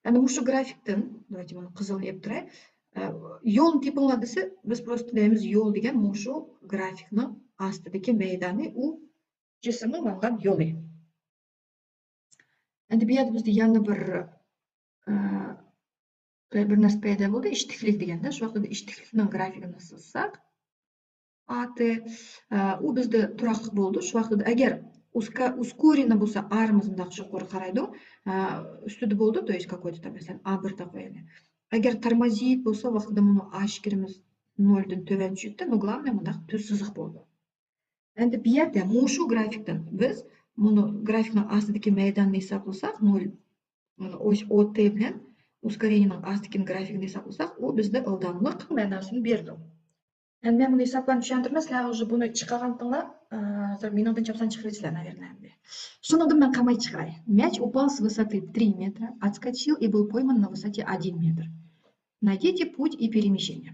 ئەمدى مۇشۇ گرافىكتىن، давайте، مۇنى قىزىل ئېلىپ تۇراي. ئە، يولنى تېپىڭلار دېسە، بىز پروستا دەيمىز، يول دېگەن مۇشۇ گرافىكنىڭ ئاستىدىكى مەيدانى، ئۇ جىسىمنىڭ ماڭغان يولى. ئەمدى بۇ يەردە بىزدە يەنە بىر، ئە، بىر نەرسە پەيدا بولدى، ئىشتىكلىك دېگەندە، شۇ ۋاقىتتا ئىشتىكلىكنىڭ گرافىكىنى سىزساق، ئا تې، ئە، ئۇ بىزدە تۇراقلىق بولىدۇ. شۇ ۋاقىتتا ئەگەر ئۇسكا-، ئۇسكورېننى بولسا، ئارىمىز مۇنداق يۇقىرى قارايدۇ، ئە، ئۈستىدە بولىدۇ، то есть какой-то там، مەسىلەن، ئا بىر دەپ قويايلى. ئەگەر تارمازىت بولسا، ۋاقتىدا مۇنۇ ئا ئىككىمىز نولدىن تۆۋەن چۈشىدۇ، نۇ گلامنىي مۇنداق تۈز سىزىق بولىدۇ. ئەمدى بۇ يەردە مۇشۇ گرافىكتىن بىز مۇنۇ گرافىكنىڭ ئاستىدىكى مەيداننى ھېسابلىساق، نول، مانا ئوش ئو تې بىلەن ئۇسكورېننىينىڭ ئاستىدىكى گرافىكنى ھېسابلىساق، ئۇ بىزدە ئىلداملىق مەناسىنى بېرىدۇ. ئەمدى مەن بۇنى ھېسابلارنى چۈشەندۈرمەي، سىلەر уже بۇنى چىقارغانتىڭلار، ئە، ھازىر مېنىڭدىن چاپسان چىقىرىسىلەر، наверное، ئەمدى. شۇنىڭدىن مەن قاماي چىقىراي. Мяч упал с высоты три метра, отскочил и был пойман на высоте один метр. Найдите путь и перемещение.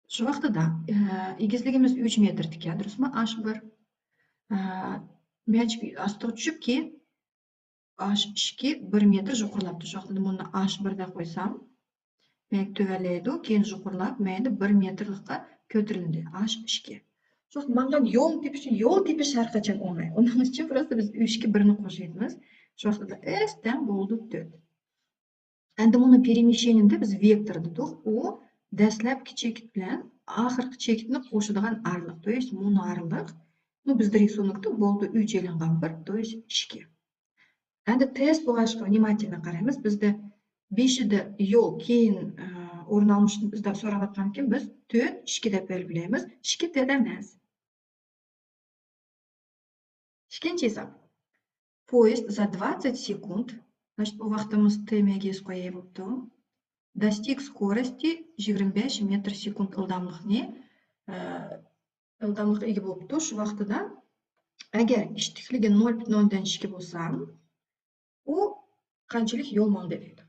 شۇ ۋاقتىدا، ئە، ئېگىزلىكىمىز ئۈچ مېتىر ئىكەن، دۇرۇسمۇ؟ ئاش بىر. ئە، مەيدە ئاستىغا چۈشۈپ، كېيىن ئاش ئىككى بىر مېتىر يۇقىرىلاپتۇ. شۇ ۋاقتىدا مۇنى ئاش بىر دەپ قويسام، مەيدە تۆۋەنلەيدۇ، كېيىن يۇقىرىلاپ، مەيدە بىر مېتىرلىققا كۆتۈرۈلدى. ئاش ئىككى. شۇ ۋاقىت ماڭغان يولنى تېپىش ئۈچۈن، يول تېپىش ھەر قاچان ئوڭاي. ئۇنىڭ ئۈچۈن پروستا بىز ئۈچكە بىرنى قوشۇۋېتىمىز. شۇ ۋاقتىدا ئېس تەڭ بولىدۇ تۆت. ئەمدى مۇنۇ перемещениеنى بىز ۋېكتور دېدۇق. ئۇ دەسلەپكى چېكىت بىلەن ئاخىرقى چېكىتنى قوشىدىغان ئارىلىق. То есть مۇنۇ ئارىلىق. بۇ بىزدە رىسۇنوكتا بولدى، ئۈچ ئېلىنغان بىر، то есть ئىككى. ئەمدى تېست بولغاچقا، ۋنىماتېلنو قارايمىز. بىزدە بېشىدا يول، كېيىن، ئە، ئورۇن ئالمىشىنى بىزدە سوراۋاتقانكىن، بىز تۆت، ئىككى دەپ بەلگىلەيمىز. ئىككى تېدە ئەمەس. ئىككىنچى ھېساب. Поезд за двадцать секунд. Значит، بۇ ۋاقتىمىز تېمەگە يېزىپ قوياي بوپتۇ. Достиг скорости يىگىرمە بەش مېتىر سېكۇنت ئىلداملىقنى، ئە، ئىلداملىققا ئىگە بوپتۇ. شۇ ۋاقتىدا ئەگەر ئىشتىكلىكى نول پۈتۈن ئوندىن ئىككى بولسا، ئۇ قانچىلىك يول ماڭدى دەيدۇ.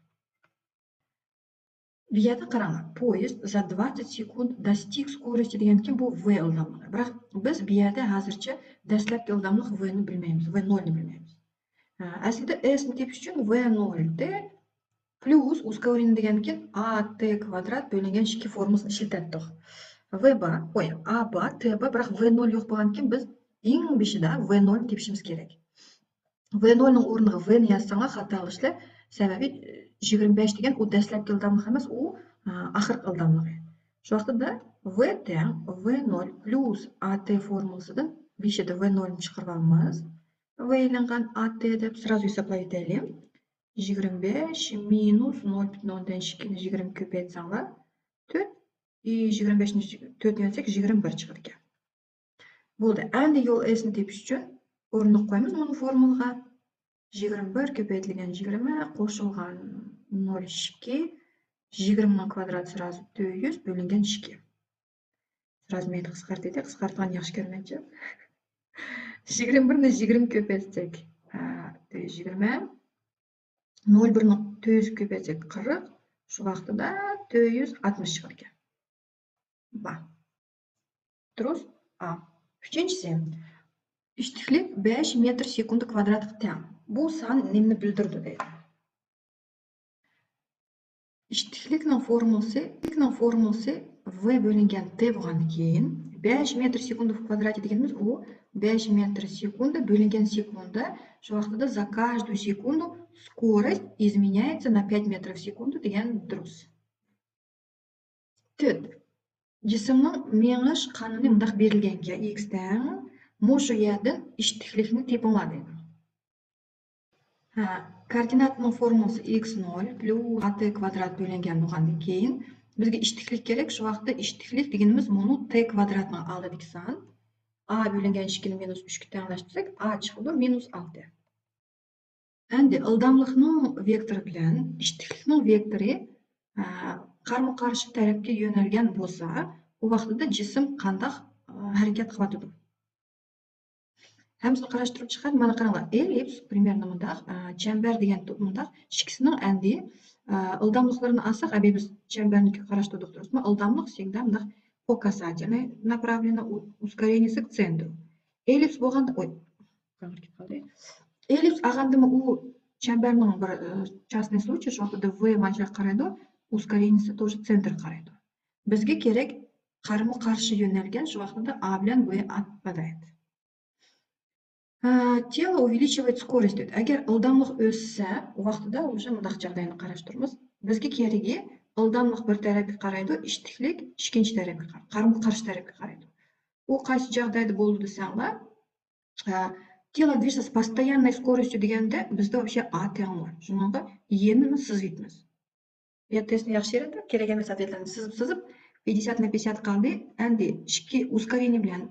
بۇ يەردە قاراڭلار، поезд за двадцать секунд достиг скорости دېگەنكىن بۇ ۋ ئىلداملىقى. بىراق بىز بۇ يەردە ھازىرچە دەسلەپكى ئىلداملىق ۋنى بىلمەيمىز، ۋ نولنى بىلمەيمىز. ھە، ئەسلىدە ئېسنى تېپىش ئۈچۈن ۋ نول تى پليۇس ئۇسكورېنىي دېگەنكىن ئا تى كۋادرات بۆلۈنگەن ئىككى فورمۇلىسىنى ئىشلىتەتتۇق. ۋ بار، قوي، ئا بار، تى بار، بىراق ۋ نول يوق بولغاندىكىن بىز ئەڭ بېشىدا ۋ نولنى تېپىشىمىز كېرەك. ۋ نولنىڭ ئورنىغا ۋنى يازساڭلار خاتا قىلىشلار. سەۋەبى، يىگىرمە بەش دېگەن ئۇ دەسلەپكى ئىلداملىق ئەمەس، ئۇ، ئا، ئاخىرقى ئىلداملىقى. شۇ ۋاقىتتا ۋ تەڭ ۋ نول پليۇس ئا تى فورمۇلىسىدىن بېشىدا ۋ نولنى چىقىرىۋالىمىز. ۋ ئېلىنغان ئا تى دەپ سرازۇ ھېسابلاۋېتەيلى. يىگىرمە بەش مىنۇس نول پۈتۈن ئوندىن ئىككىنى يىگىرمە كۆپەيتسەڭلار، تۆت، يىگىرمە بەشنى تۆتنى يۆتسەك يىگىرمە بىر چىقىدىكەن. بولدى. ئەمدى يول ئېسنى تېپىش ئۈچۈن ئورنىغا قويىمىز مۇنۇ فورمۇلىغا. يىگىرمە بىر كۆپەيتىلگەن يىگىرمە قوشۇلغان نول ئىككى، يىگىرمىنىڭ كۋادراتى سرازۇ تۆت يۈز بۆلۈنگەن ئىككى. سرازۇ مەيدە قىسقارتىدۇ، قىسقارتقاننى ياخشى كۆرمەيچۇ. يىگىرمە بىرنى يىگىرمە كۆپەيتسەك، ھە، تۆت يۈز يىگىرمە. نول بىرنى تۆت يۈز كۆپەيتسەك قىرىق، شۇ ۋاقتىدا تۆت يۈز ئاتمىش چىقىدىكەن. بار. دۇرۇس. ئا. ئۈچىنچىسى، ئىشتىكلىك بەش مېتىر سېكۇنت كۋادراتقا تەڭ. بۇ سان نېمىنى بىلدۈرىدۇ دەيدۇ. ئىشتىكلىكنىڭ فورمۇلىسى، ئىشتىكلىكنىڭ فورمۇلىسى ۋ بۆلۈنگەن تى بولغاندىن كېيىن، بەش مېتىر سېكۇنت كۋادراتى دېگىنىمىز ئۇ بەش مېتىر سېكۇنت بۆلۈنگەن سېكۇنت، شۇ ۋاقتىدا за каждую секунду скорость изменяется на пять метров в секунду دېگەن دۇرۇس. تۆت. جىسىمنىڭ مېڭىش قانۇنى مۇنداق بېرىلگەنكەن، ئىكس تەڭ مۇشۇ يەردىن ئىشتىكلىكنى تېپىڭلار دەيدۇ. ھە، كوئوردىناتنىڭ فورمۇلىسى ئىكس نول پليۇس ئا تى كۋادرات بۆلۈنگەن بولغاندىن كېيىن، بىزگە ئىشتىكلىك كېرەك. شۇ ۋاقىتتا ئىشتىكلىك دېگىنىمىز مۇنۇ تى كۋادراتنىڭ ئالدىدىكى سان. ئا بۆلۈنگەن ئىككىنى مىنۇس ئۈچكە تەڭلەشتۈرسەك، ئا چىقىدۇ مىنۇس ئالتە. ئەمدى ئىلداملىقنىڭ ۋېكتورى بىلەن ئىشتىكلىكنىڭ ۋېكتورى، ئە، قارمۇ قارشى تەرەپكە يۆنەلگەن بولسا، ئۇ ۋاقتىدا جىسىم قانداق، ئە، ھەرىكەت قىلىۋاتىدۇ؟ ھەممىسىنى قاراشتۇرۇپ چىقار. مانا قاراڭلار، ئېللىپس، پرىمېرنى مۇنداق، ئە، چەمبەر دېگەن تو-، مۇنداق، ئىككىسىنىڭ ئەمدى، ئە، ئىلداملىقلىرىنى ئالساق، ئەبى بىز چەمبەرنى قاراشتۇردۇق، دۇرۇسمۇ؟ ئىلداملىق всегда مۇنداق по касательной направлена, у-، ускорение к центру. ئېللىپس بولغاندا، ئوي، كېتىپ قالدى. ئېللىپس ئالغاندىمۇ ئۇ چەمبەرنىڭ بىر، ئە، частный случай، شۇ ۋاقتىدا ۋ مانا شۇ ياققا قارايدۇ، ускорениيسى тоже центрغا قارايدۇ. بىزگە كېرەك قارمۇ قارشى يۆنەلگەن، شۇ ۋاقتىدا ئا بىلەن ۋ ئاپادايت. ئە، тело увеличивает скорость دېدى. ئەگەر ئىلداملىق ئۆسسە، ئۇ ۋاقتىدا ئۇژې مۇنداق جاغداينى قاراشتۇرىمىز. بىزگە كېرىكى ئىلداملىق بىر تەرەپكە قارايدۇ، ئىشتىكلىك ئىككىنچى تەرەپكە قارايدۇ، قارمۇ قارشى تەرەپكە قارايدۇ. ئۇ قايسى جاغدايدا بولىدۇ دېسەڭلار، ئە، тело движется с постоянной скоростью دېگەندە بىزدە ئوشۇ ئا تەڭ بار. شۇنىڭغا يېنىنى سىزىۋېتىمىز. يا تېستنى ياخشى يېرىدە، كېرەك ئەمەس ئادەتلەرنى سىزىپ، سىزىپ، پياتدېسيات на пятьдесят قالدى. ئەمدى ئىككى ускорение بىلەن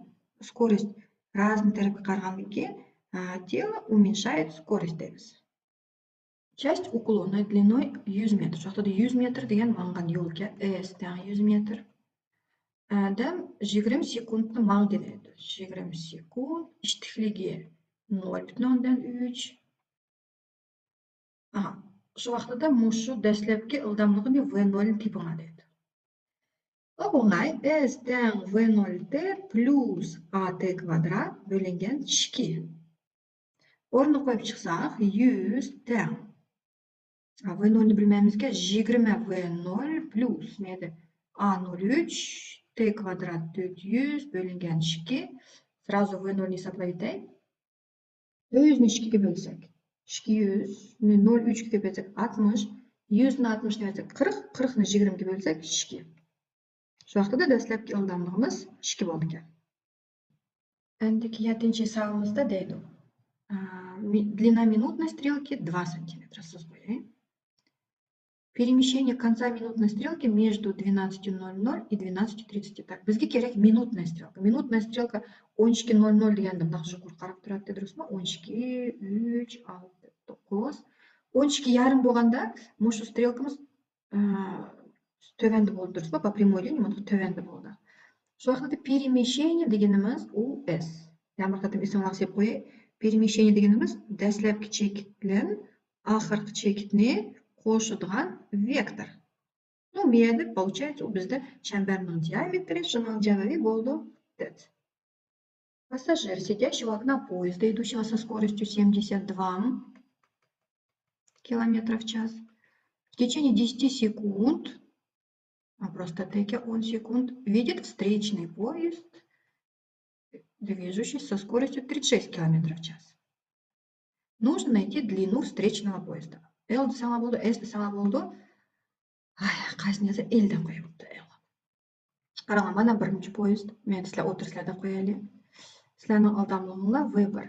скорость разный تەرەپكە قارىغاندىن كېيىن، ئە، тело уменьшает скорость دەيمىز. Часть уклона длиной يۈز مېتىر. شۇ ۋاقتىدا يۈز مېتىر دېگەن ماڭغان يولكەن، ئېس تەڭ يۈز مېتىر. ئادەم يىگىرمە سېكۇنتنى ماڭدى دەيدۇ. يىگىرمە سېكۇنت، ئىشتىكلىكى نول پۈتۈن ئوندىن ئۈچ. ئاھا، شۇ ۋاقتىدا مۇشۇ دەسلەپكى ئىلداملىقىنى ۋ نولنى تېپىڭلار دەيدۇ. ئوڭاي، ئېس تەڭ ۋ نول تى پلۇس ئا تى كۋادرات بۆلۈنگەن ئىككى. ئورنىغا قويۇپ چىقساق، يۈز تەڭ. ۋ نولنى بىلمەيمىزكەن، يىگىرمە ۋ نول پلۇس، مەيلى، ئا نول ئۈچ، تى كۋادرات تۆت يۈز بۆلۈنگەن ئىككى. سرازۇ ۋ نولنى ھېسابلاپ ئۆتەي. تۆت يۈزنى ئىككىگە بۆلسەك، ئىككى يۈزنى نول ئۈچكە كۆپەيتسەك، ئاتمىش، يۈزنى ئاتمىشنى بۆلسەك، قىرىق، قىرىقنى يىگىرمىگە بۆلسەك، ئىككى. شۇ ۋاقتىدا دەسلەپكى ئىلداملىقىمىز ئىككى بولىدىكەن. ئەندىكى يەتتىنچى ھېسابىمىزدا دەيدۇ، ئا، ми-، длина минутной стрелки два сантиметра. سىزىپ قوياي. Перемещение конца минутной стрелки между двенадцатью ноль ноль и двенадцатью тридцать. Так, بىزگە كېرەك минۇتناي سترېلكا. مىنۇتناي سترېلكا ئون ئىككى نول نول دېگەندە مۇنداق يۇقىرى قاراپ تۇراتتى، دۇرۇسمۇ؟ ئون ئىككى، ئۈچ، ئالتە، توققۇز. ئون ئىككى يېرىم بولغاندا مۇشۇ سترېلكىمىز، ئە، تۆۋەندە بولدى، دۇرۇسمۇ؟ По прямой линии مۇنداق تۆۋەندە بولدى. شۇ ۋاقىتتا перемещение دېگىنىمىز ئۇ ئېس. يەنە بىر قېتىم ئېسىڭلارغا سېلىپ قوياي. Перемещение دېگىنىمىز دەسلەپكى چېكىت بىلەن ئاخىرقى چېكىتنى قوشىدىغان ۋېكتور. Ну, مېيەدە получается، ئۇ بىزدە چەمبەرنىڭ دىئامېترى، شۇنىڭ جاۋابى بولىدۇ تۆت. Пассажир, сидящий у окна поезда, идущего со скоростью семьдесят два километра в час, в течение десяти секунд, а просто текә он секунд, видит встречный поезд, движущийся со скоростью тридцать шесть километров в час. Нужно найти длину встречного поезда. L десәң болды, S десәң болды. Ай, قايسىنى يازا، L دەپ قويۇپتۇ، L. قاراڭلار، مانا بىرىنچى پويىز. مەن سىلەر ئولتۇرسىلەر دەپ قويايلى. سىلەرنىڭ ئالداملىقىڭلار V بىر.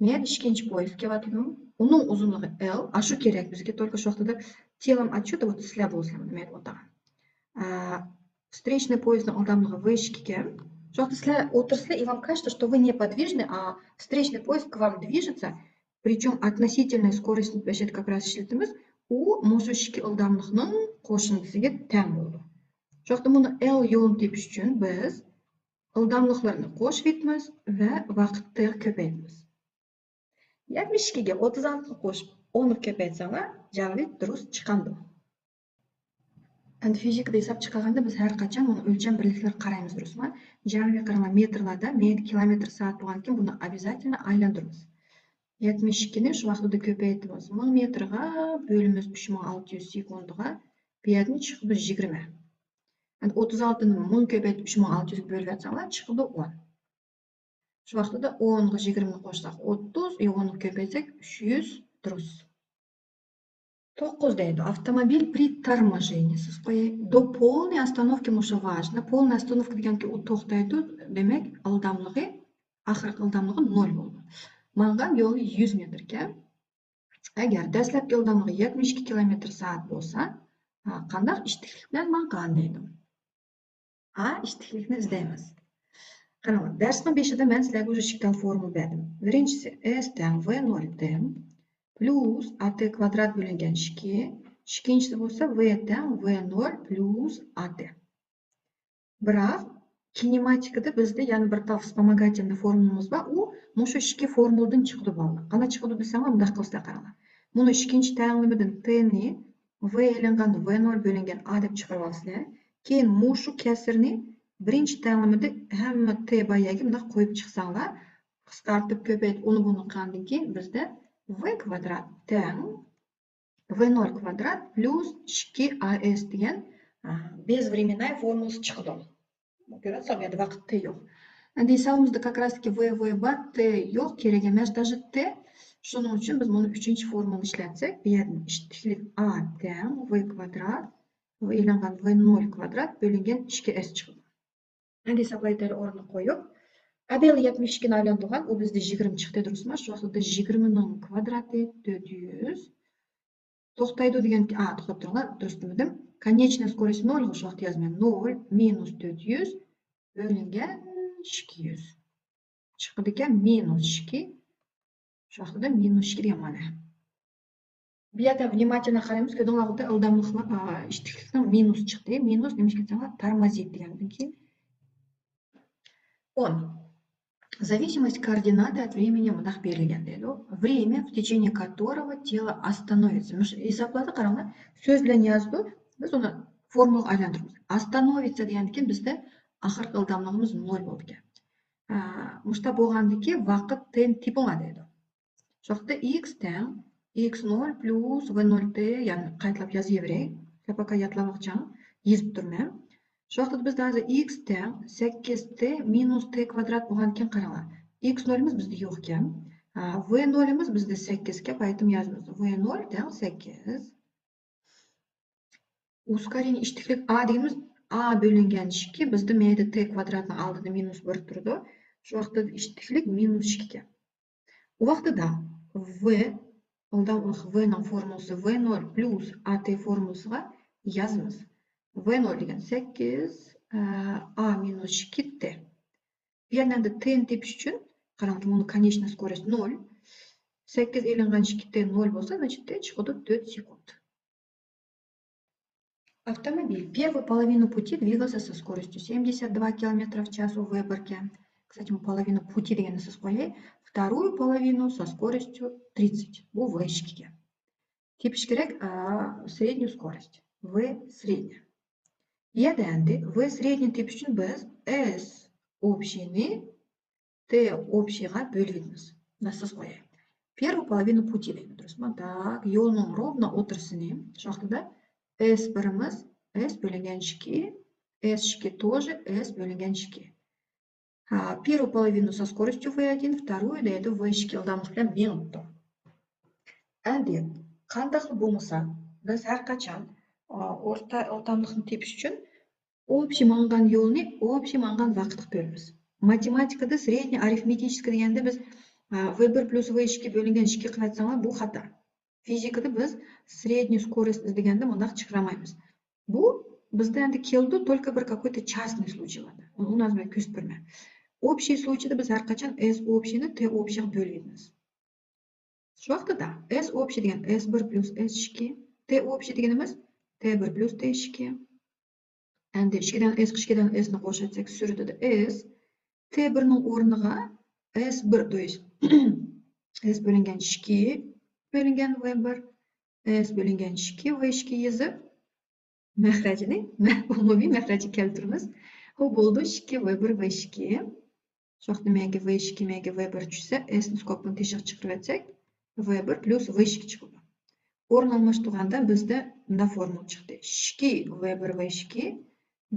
مەن ئىككىنچى پويىز كېلىۋاتىدۇ. ئۇنىڭ ئۇزۇنلۇقى L. ئاشۇ كېرەك بىزگە، только شۇ ۋاقتىدا تېلام ئاتچوت، вот سىلەر بولسىلەر، مەن ئولتۇرغان. ئا، встречный поездنىڭ ئالداملىقى V ئىككى ئىكەن. شۇ ۋاقىتتا سىلەر ئولتۇرسىلەر، и вам кажется, что вы неподвижны, а встречный поезд к вам движется. Причём относительная скорость، بەشەت как раз ئىشلىتىمىز. ئۇ مۇشۇ ئىككى ئالداملىقنىڭ قوشۇندىسىغا تەڭ بولىدۇ. شۇ ۋاقىتتا بۇنى L يولىنى تېپىش ئۈچۈن بىز ئالداملىقلىرىنى قوشۇۋېتىمىز ۋە ۋاقىتنى كۆپەيتىمىز. يەتمىش ئىككىگە ئوتتۇز ئالتىنى قوشۇپ، ئونغا كۆپەيتسەڭلار، جاۋابى دۇرۇس چىقامدۇ؟ ئەمدى فىزىكىدا ھېساب چىقارغاندا بىز ھەر قاچان ئۇنىڭ ئۆلچەم بىرلىكلىرىگە قارايمىز، دۇرۇسمۇ؟ جاۋابى قاراڭلار، مېتىرلاردا، مېيەدە كىلومېتىر سائەت بولغاندىكىن بۇنى ئوبيازاتېلنو ئايلاندۇرىمىز. يەتمىش ئىككىنى شۇ ۋاقىتتا كۆپەيتىمىز. مىڭ مېتىرغا بۆلىمىز ئۈچ مىڭ ئالتە يۈز سېكۇندىغا، بۇ يەردىن چىقىدۇ يىگىرمە. ئەمدى ئوتتۇز ئالتىنى مىڭ كۆپەيتىپ ئۈچ مىڭ ئالتە يۈزگە بۆلۈۋەتسەڭلار، چىقىدۇ ئون. شۇ ۋاقتىدا ئونغا يىگىرمىنى قوشساق ئوتتۇز، ئى، ئونغا كۆپەيتسەك ئۈچ يۈز دۇرۇس. توققۇز دەيدۇ. Автомобиль при торможении، سىز قوياي. До полной остановки مۇشۇ важно. Полная остановка دېگەنكى ئۇ توختايدۇ. دېمەك، ئالداملىقى، ئاخىرقى ئالداملىقى نۆل بولىدۇ. ماڭغان يولى يۈز مېتىركەن. ئەگەر دەسلەپكى ئىلداملىقى يەتمىش ئىككى كىلومېتىر سائەت بولسا، ھا، قانداق ئىتتىكلىك بىلەن ماڭغان دەيدۇ. ھا، ئىتتىكلىكنى ئىزدەيمىز. قاراڭلار، دەرسنىڭ بېشىدا مەن سىلەرگە ئۇزۇن ئىككى خىل فورمۇلا بەردىم. بىرىنچىسى S تەڭ V نۆل تەڭ پلۇس A T كۋادرات بۆلۈنگەن ئىككى. ئىككىنچىسى بولسا V تەڭ V نۆل پلۇس A T. بىراق، كىنېماتىكىدا بىزدە يەنە بىر تال вспомогательный فورمۇلىمىز بار. ئۇ مۇشۇ ئىككى فورمۇلىدىن چىقىدۇ، بالىلار. قانداق چىقىدۇ دېسەڭلار، مۇنداق قىلسىلەر، قاراڭلار. مۇنۇ ئىككىنچى تەڭلىمىدىن T نى V ئېلىنغان V نۆل بۆلۈنگەن A دەپ چىقىرىۋالىسىلەر. كېيىن مۇشۇ كەسىرنى بىرىنچى تەڭلىمىدە ھەممە T بار يەرگە مۇنداق قويۇپ چىقساڭلار، قىسقارتىپ كۆپەيتىپ ئۇنى بۇنى قىلغاندىن كېيىن بىزدە V كۋادرات تەڭ V نۆل كۋادرات پلۇس ئىككى A S دېگەن، ئا، безвременная فورمۇلىسى چىقىدۇ. كۆرۈۋاتسىڭىز، بۇ يەردە ۋاقىت T يوق. ئەمدى ھېسابىمىزدا как раз таки V، V بار، T يوق، كېرەك ئەمەس، даже T. شۇنىڭ ئۈچۈن بىز بۇنى ئۈچىنچى فورمۇلىنى ئىشلەتسەك، بۇ يەردىن ئىتتىكلىك A تەڭ V كۋادرات، V ئېلىنغان V نۆل كۋادرات بۆلۈنگەن ئىككى S چىقىدۇ. ئەمدى ھېسابلايتەيلى ئورنىنى قويۇپ. ئابېل يەتمىش ئىككىنى ئايلاندۇرغان، ئۇ بىزدە يىگىرمە چىقتى، دۇرۇسمۇ؟ شۇ ۋاقىتتا يىگىرمىنىڭ كۋادراتى تۆت يۈز. توختايدۇ دېگەن، ئا، توختاپ تۇرۇڭلار، دۇرۇس دېمىدىم. كونېچناي سكوروست نۆل، شۇ ۋاقىتتا يازىمەن. نۆل مىنۇس تۆت يۈز بۆلۈنگەن ئىككى يۈز. چىقىدىكەن مىنۇس ئىككى. شۇ ۋاقىتتا مىنۇس ئىككى دېگەن مانا. بۇ يەردە ۋنىماتېلنو قارايمىز، كۆردۈڭلارغۇ، ئىلداملىقنىڭ، ئا، ئىتتىكلىكنىڭ مىنۇس چىقتى. مىنۇس نېمىشقا دېسەڭلار، تормозит دېگەندىن كېيىن. ئون. Зависимость координаты от времени مۇنداق بېرىلگەن دەيدۇ. Время, в течение которого тело остановится. مۇشۇ ھېسابلاردا قاراڭلار، سۆز بىلەن يازىدۇ، بىز ئۇنى فورمۇلىغا ئايلاندۇرىمىز. Остановится دېگەندىن كېيىن بىزدە ئاخىرقى ئىلداملىقىمىز نۆل بولىدىكەن. ئا، مۇشۇنداق بولغاندىكى ۋاقىت تېن تېپىڭلار دەيدۇ. شۇ ۋاقىتتا ئىكس تەڭ ئىكس نۆل پلۇس ۋ نۆل تې، يەنى قايتىلاپ يازىۋېرەي. سىلەر پاكا يادلاپ باقچاڭ، يېزىپ تۇرىمەن. شۇ ۋاقىتتا بىزدە ھازىر ئىكس تەڭ سەككىز تې مىنۇس تې كۋادرات بولغاندىكىن قاراڭلار. ئىكس نۆلىمىز بىزدە يوقكەن. ئا، ۋ نۆلىمىز بىزدە سەككىزكەن، قايتىم يازىمىز. ۋ نۆل تەڭ سەككىز. ئۇسكارىنى ئىتتىكلىك ئا دېگىنىمىز ئا بۆلۈنگەن ئىككى، بىزدە مەيدە تې كۋادراتنىڭ ئالدىدا مىنۇس بىر تۇرىدۇ. شۇ ۋاقىتتا ئىتتىكلىك مىنۇس ئىككىكەن. ئۇ ۋاقتىدا ۋ، ئالداملىق ۋنىڭ فورمۇلىسى ۋ نۆل پلۇس ئا تې فورمۇلىسىغا يازىمىز. ۋ نۆل دېگەن سەككىز، ئا، ئا مىنۇس ئىككى تې. بۇ يەردىن ئەمدى تېنى تېپىش ئۈچۈن، قاراڭ، بۇنىڭ كونېچناي سكوروست نۆل. سەككىز ئېلىنغان ئىككى تې نۆل بولسا، значит، تې چىقىدۇ تۆت سېكۇنت. Автомобиль первую половину пути двигался со скоростью семьдесят два километра в час у V بىركەن. Кстати، половину пути دېگەننى سىز قوياي. Вторую половину со скоростью тридцать. بۇ ۋ ئىككىكەن. تېپىش كېرەك، ئا، سرېدنيۇ سكوروست. ۋ سرېدنيا. يەنە ئەمدى V سرېدنىي تېپىش ئۈچۈن بىز S ئوبشىينى T ئوبشىيغا بۆلۈۋېتىمىز. مەن سىز قوياي. Первую половину пути دەيمەن، دۇرۇسمۇ؟ Так، يولنىڭ ровно ئوتتۇرىسىنى، شۇ ۋاقىتتا S بىرىمىز S بۆلۈنگەن ئىككى، S ئىككى тоже S بۆلۈنگەن ئىككى. ھە، первую половину со скоростью V один, вторую دەيدۇ V ئىككى ئىلداملىق بىلەن مېڭىپتۇ. ئەمدى قانداقلا بولمىسا، بىز ھەر قاچان، ئا، ئورتا ئىلداملىقنى تېپىش ئۈچۈن ئوبشىي ماڭغان يولنى ئوبشىي ماڭغان ۋاقىتقا بۆلىمىز. ماتېماتىكىدا سرېدنىي ئارифметىچېسكىي دېگەندە بىز، ئا، V بىر پلۇس V ئىككى بۆلۈنگەن ئىككى قىلىۋەتسەڭلار، بۇ خاتا. فىزىكىدا بىز سرېدنىي سكوروست ئىزدىگەندە مۇنداق چىقىرالمايمىز. بۇ بىزدە ئەمدى كېلىدۇ только بىر какой-то частный случайлاردا. ئۇنى ھازىر مەن كۆرسىتىپ بېرىمەن. ئوبشىي случайدا بىز ھەر قاچان S ئوبشىينى T ئوبشىيغا بۆلۈۋېتىمىز. شۇ ۋاقتىدا S ئوبشىي دېگەن S بىر پلۇس S ئىككى، T ئوبشىي دېگىنىمىز T بىر پلۇس T ئىككى. ئەمدى ئىككىدىن S، ئىككىدىن S نى قوشۇۋەتسەك، سۈرىتىدە S، T بىرنىڭ ئورنىغا S بىر، то есть S بۆلۈنگەن ئىككى بۆلۈنگەن V بىر، S بۆلۈنگەن ئىككى V ئىككى يېزىپ، مەخرەجنى، ئومۇمىي مەخرەجنى كەلتۈرىمىز. ئۇ بولىدۇ ئىككى V بىر V ئىككى. شۇ ۋاقىتتا مەيەگە V ئىككى، مەيەگە V بىر چۈشسە، S نى سكوبكىنى تېشىغا چىقىرىۋەتسەك، V بىر پلۇس V ئىككى چىقىدۇ. ئورۇن ئالماشتۇرغاندا بىزدە مۇنداق فورمۇلا چىقتى. ئىككى V بىر V ئىككى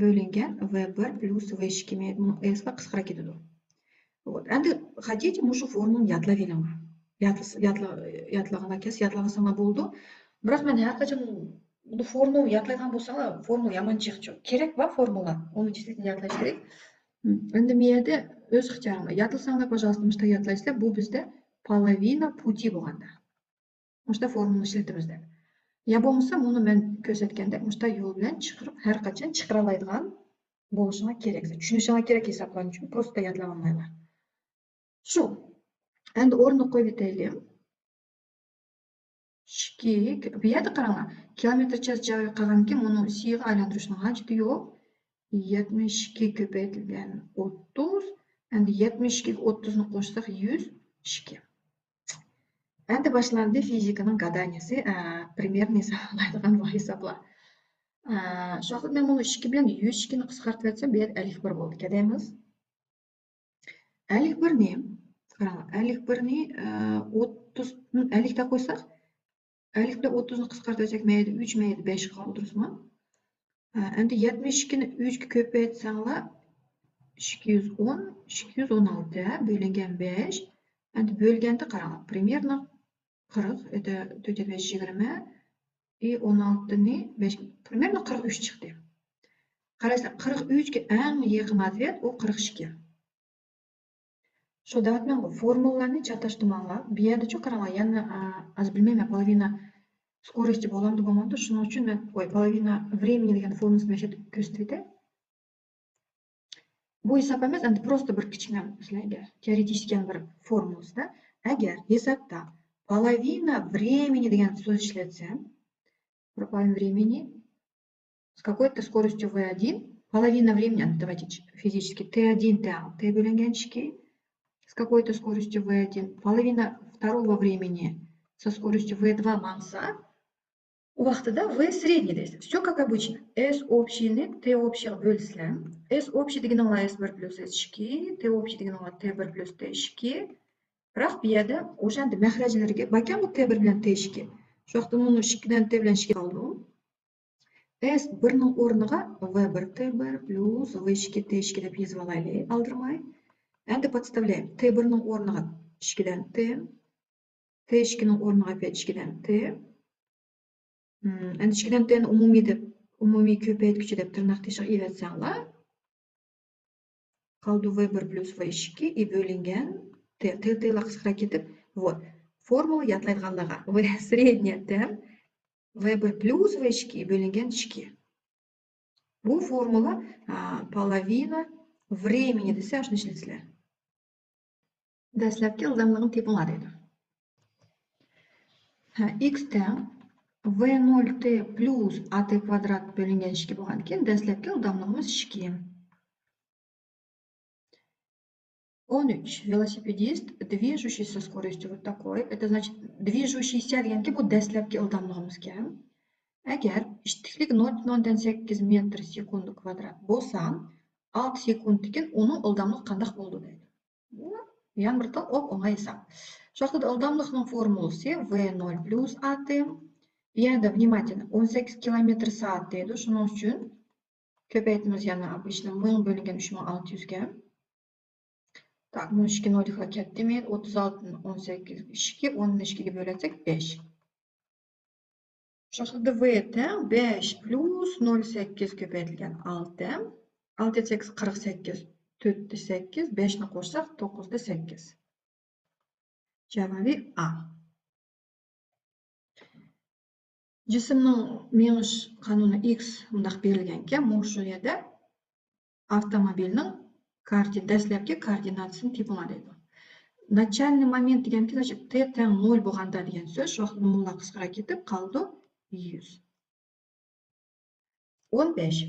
بۆلۈنگەن V بىر پلۇس V ئىككى، مۇنىڭ S لار قىسقىراپ كېتىدۇ. Вот. ئەمدى хотите مۇشۇ فورمۇلىنى يادلاۋېلىڭلار. يادلىس-، يادلا-، يادلىغانلار كەلسە يادلىغانساڭلار بولىدۇ. بىراق مەن ھەر قاچان بۇ فورمۇلىنى يادلايدىغان بولساڭلار، فورمۇلا يامان جىق چوق. كېرەك بار فورمۇلا، ئۇنى جىددىي يادلاش كېرەك. ئەمدى بۇ يەردە ئۆز ئىختىيارىڭلار. يادلىساڭلار، пожалуйста، مۇشۇنداق يادلايسىلەر. بۇ بىزدە половина пути بولغاندا. مۇشۇنداق فورمۇلا ئىشلىتىمىز دەپ. يا بولمىسا مۇنى مەن كۆرسەتكەندەك مۇشۇنداق يول بىلەن چىقىرىپ، ھەر قاچان چىقىرالايدىغان بولۇشىڭلار كېرەك. چۈشىنىشىڭلار كېرەك ھېسابلارنى، چۈنكى просто يادلاۋالمايلا. شۇ. ئەمدى ئورنىغا قويۇۋېتەيلى. ئىككى، بۇ يەردە قاراڭلار. كىلومېتىر چاس جاۋابى قالغاندىكىن مۇنى سىغا ئايلاندۇرۇشنىڭ ھاجىتى يوق. يەتمىش ئىككى كۆپەيتىلگەن ئوتتۇز. ئەمدى يەتمىش ئىككىگە ئوتتۇزنى قوشساق يۈز ئىككى. ئەمدى باشلاندى فىزىكىنىڭ گادانىيىسى، ئە، پرىمېرنى ھېسابلايدىغان بۇ ھېسابلار. ئە، شۇ ۋاقىت مەن بۇنى ئىككى بىلەن يۈز ئىككىنى قىسقارتىۋەتسەم، بۇ يەردە ئەللىك بىر بولىدىكەن دەيمىز. ئەللىك بىرنى، قاراڭ، ئەللىك بىرنى، ئە، ئوتتۇز، ئەللىك دەپ قويساق، ئەللىك بىلەن ئوتتۇزنى قىسقارتىۋەتسەك، مەيدە ئۈچ، مەيدە بەش قالىدۇ، دۇرۇسمۇ؟ ئە، ئەمدى يەتمىش ئىككىنى ئۈچكە كۆپەيتسەڭلار، ئىككى يۈز ئون، ئىككى يۈز ئون ئالتە بۆلۈنگەن بەش. ئەمدى بۆلگەندە قاراڭ، پرىمېرنو قىرىق، ئەتە تۆت يەتمىش يىگىرمە، ئى، ئون ئالتىنى بەش، پرىمېرنو قىرىق ئۈچ چىقتى. قاراسا، قىرىق ئۈچكە ئەڭ يېقىن ئاتۋېت ئۇ قىرىق ئىككى. شۇ دەۋەتمەنغۇ، فورمۇلىلارنى چاتاشتۇرماڭلار. بۇ يەردىچۇ قاراڭلار، يەنە، ئا، ئاز بىلمەيمەن، پولوۋىنا سكورىستى بولامدۇ، بولمامدۇ. شۇنىڭ ئۈچۈن مەن، قوي، پولوۋىنا ۋرېمېنى دېگەن فورمۇلىسىنى مەشەدە كۆرسىتىۋېتەي. بۇ ھېساب ئەمەس، ئەمدى پروستا بىر كىچىككىنە سىلەرگە تېئورېتىچىسكىي بىر فورمۇلىسىدا، ئەگەر ھېسابتا половина времени دېگەن سۆز ئىشلەتسەم، половина времени с какой-то скоростью V один, половина времени, а, давайте физически, Т один, Т, Т бөлінген ікіге, с какой-то скоростью V один, половина второго времени со скоростью V два маңса, у вақытыда V средний дейсіз. Все как обычно. S общийни T общийға бөлсем, S общий дегенің S bir plus S iki, T общий дегенің T bir plus T iki. Бірақ bu yerде уже endi мәхрәҗләргә бакам T bir белән T iki. Şu вакытта моны ikiden T белән ikige алдым. S birнең орныга V bir T bir plus V iki T iki дип язып алайлы, алдырмай. Endi подставляем. T birнең орныга ikiden T, T ikинең орныга опять ikiden T. М, endi ikiden T ni umumiy deb, umumiy ko'paytgichi deb tirnoq teshig'i ivatsanlar. Qoldi V bir plus V ikki и bo'lingan T, T, T lar qisqarib ketib, вот. Formula yodlaydiganlarga V средняя там V bir plus V ikki bo'lingan ikki. Bu formula, a, половина времени desa, shuni ishlatsinlar. Dastlabki ildamligini topinglar deydi. Ha, x teng V nol T plus A T kvadrat bo'lingan ikki bo'lgan ekan, dastlabki ildamligimiz ikki. O'n uch. Велосипедист, движущийся со скоростью вот такой. Это значит, движущийся deganki bu dastlabki ildamligimiz ekan. Agar ئىتتىكلىك نۆل پۈتۈن ئوندىن سەككىز مېتىر سېكۇنت كۋادرات بولسا، ئالتە سېكۇنتتىن كېيىن ئۇنىڭ ئىلداملىقى قانداق بولىدۇ دەيدۇ. بۇ يەنە بىر تال ئوپ ئوڭاي ھېساب. شۇ ۋاقىتتا ئىلداملىقنىڭ فورمۇلىسى ۋې نۆل پلۇس ئا تې. يەنە ۋنىماتېلنى ئون سەككىز كىلومېتىر سائەت دەيدۇ. شۇنىڭ ئۈچۈن كۆپەيتىمىز يەنە ئىچىنى مىڭ بۆلۈنگەن ئۈچ مىڭ ئالتە يۈزگە. تاك، مۇنۇ ئىككى نۆللۈكلەر كەتتى. مەيلى، ئوتتۇز ئالتىنى ئون سەككىز، ئىككى، ئوندىن ئىككىگە بۆلەتسەك، بەش. شۇ ۋاقىتتا ۋې تەڭ بەش پلۇس نۆل سەككىز كۆپەيتىلگەن ئالتە. ئالتە سەككىز قىرىق سەككىز، تۆتتە سەككىز، بەشنى قوشساق، توققۇزدا سەككىز. جاۋابى ئا. جىسىمنىڭ مېڭىش قانۇنى ئىكس مۇنداق بېرىلگەنكەن، مۇشۇ يەردە ئاپتوموبىلنىڭ كارتى-، دەسلەپكى كوئوردىناتىسىنى تېپىڭلار دەيدۇ. ناچالنىي مومېنت دېگەنكى، значит، تې تەڭ نۆل بولغاندا دېگەن سۆز، شۇ ۋاقىتتا مۇنۇلار قىسقىراپ كېتىپ قالىدۇ يۈز. ئون بەش.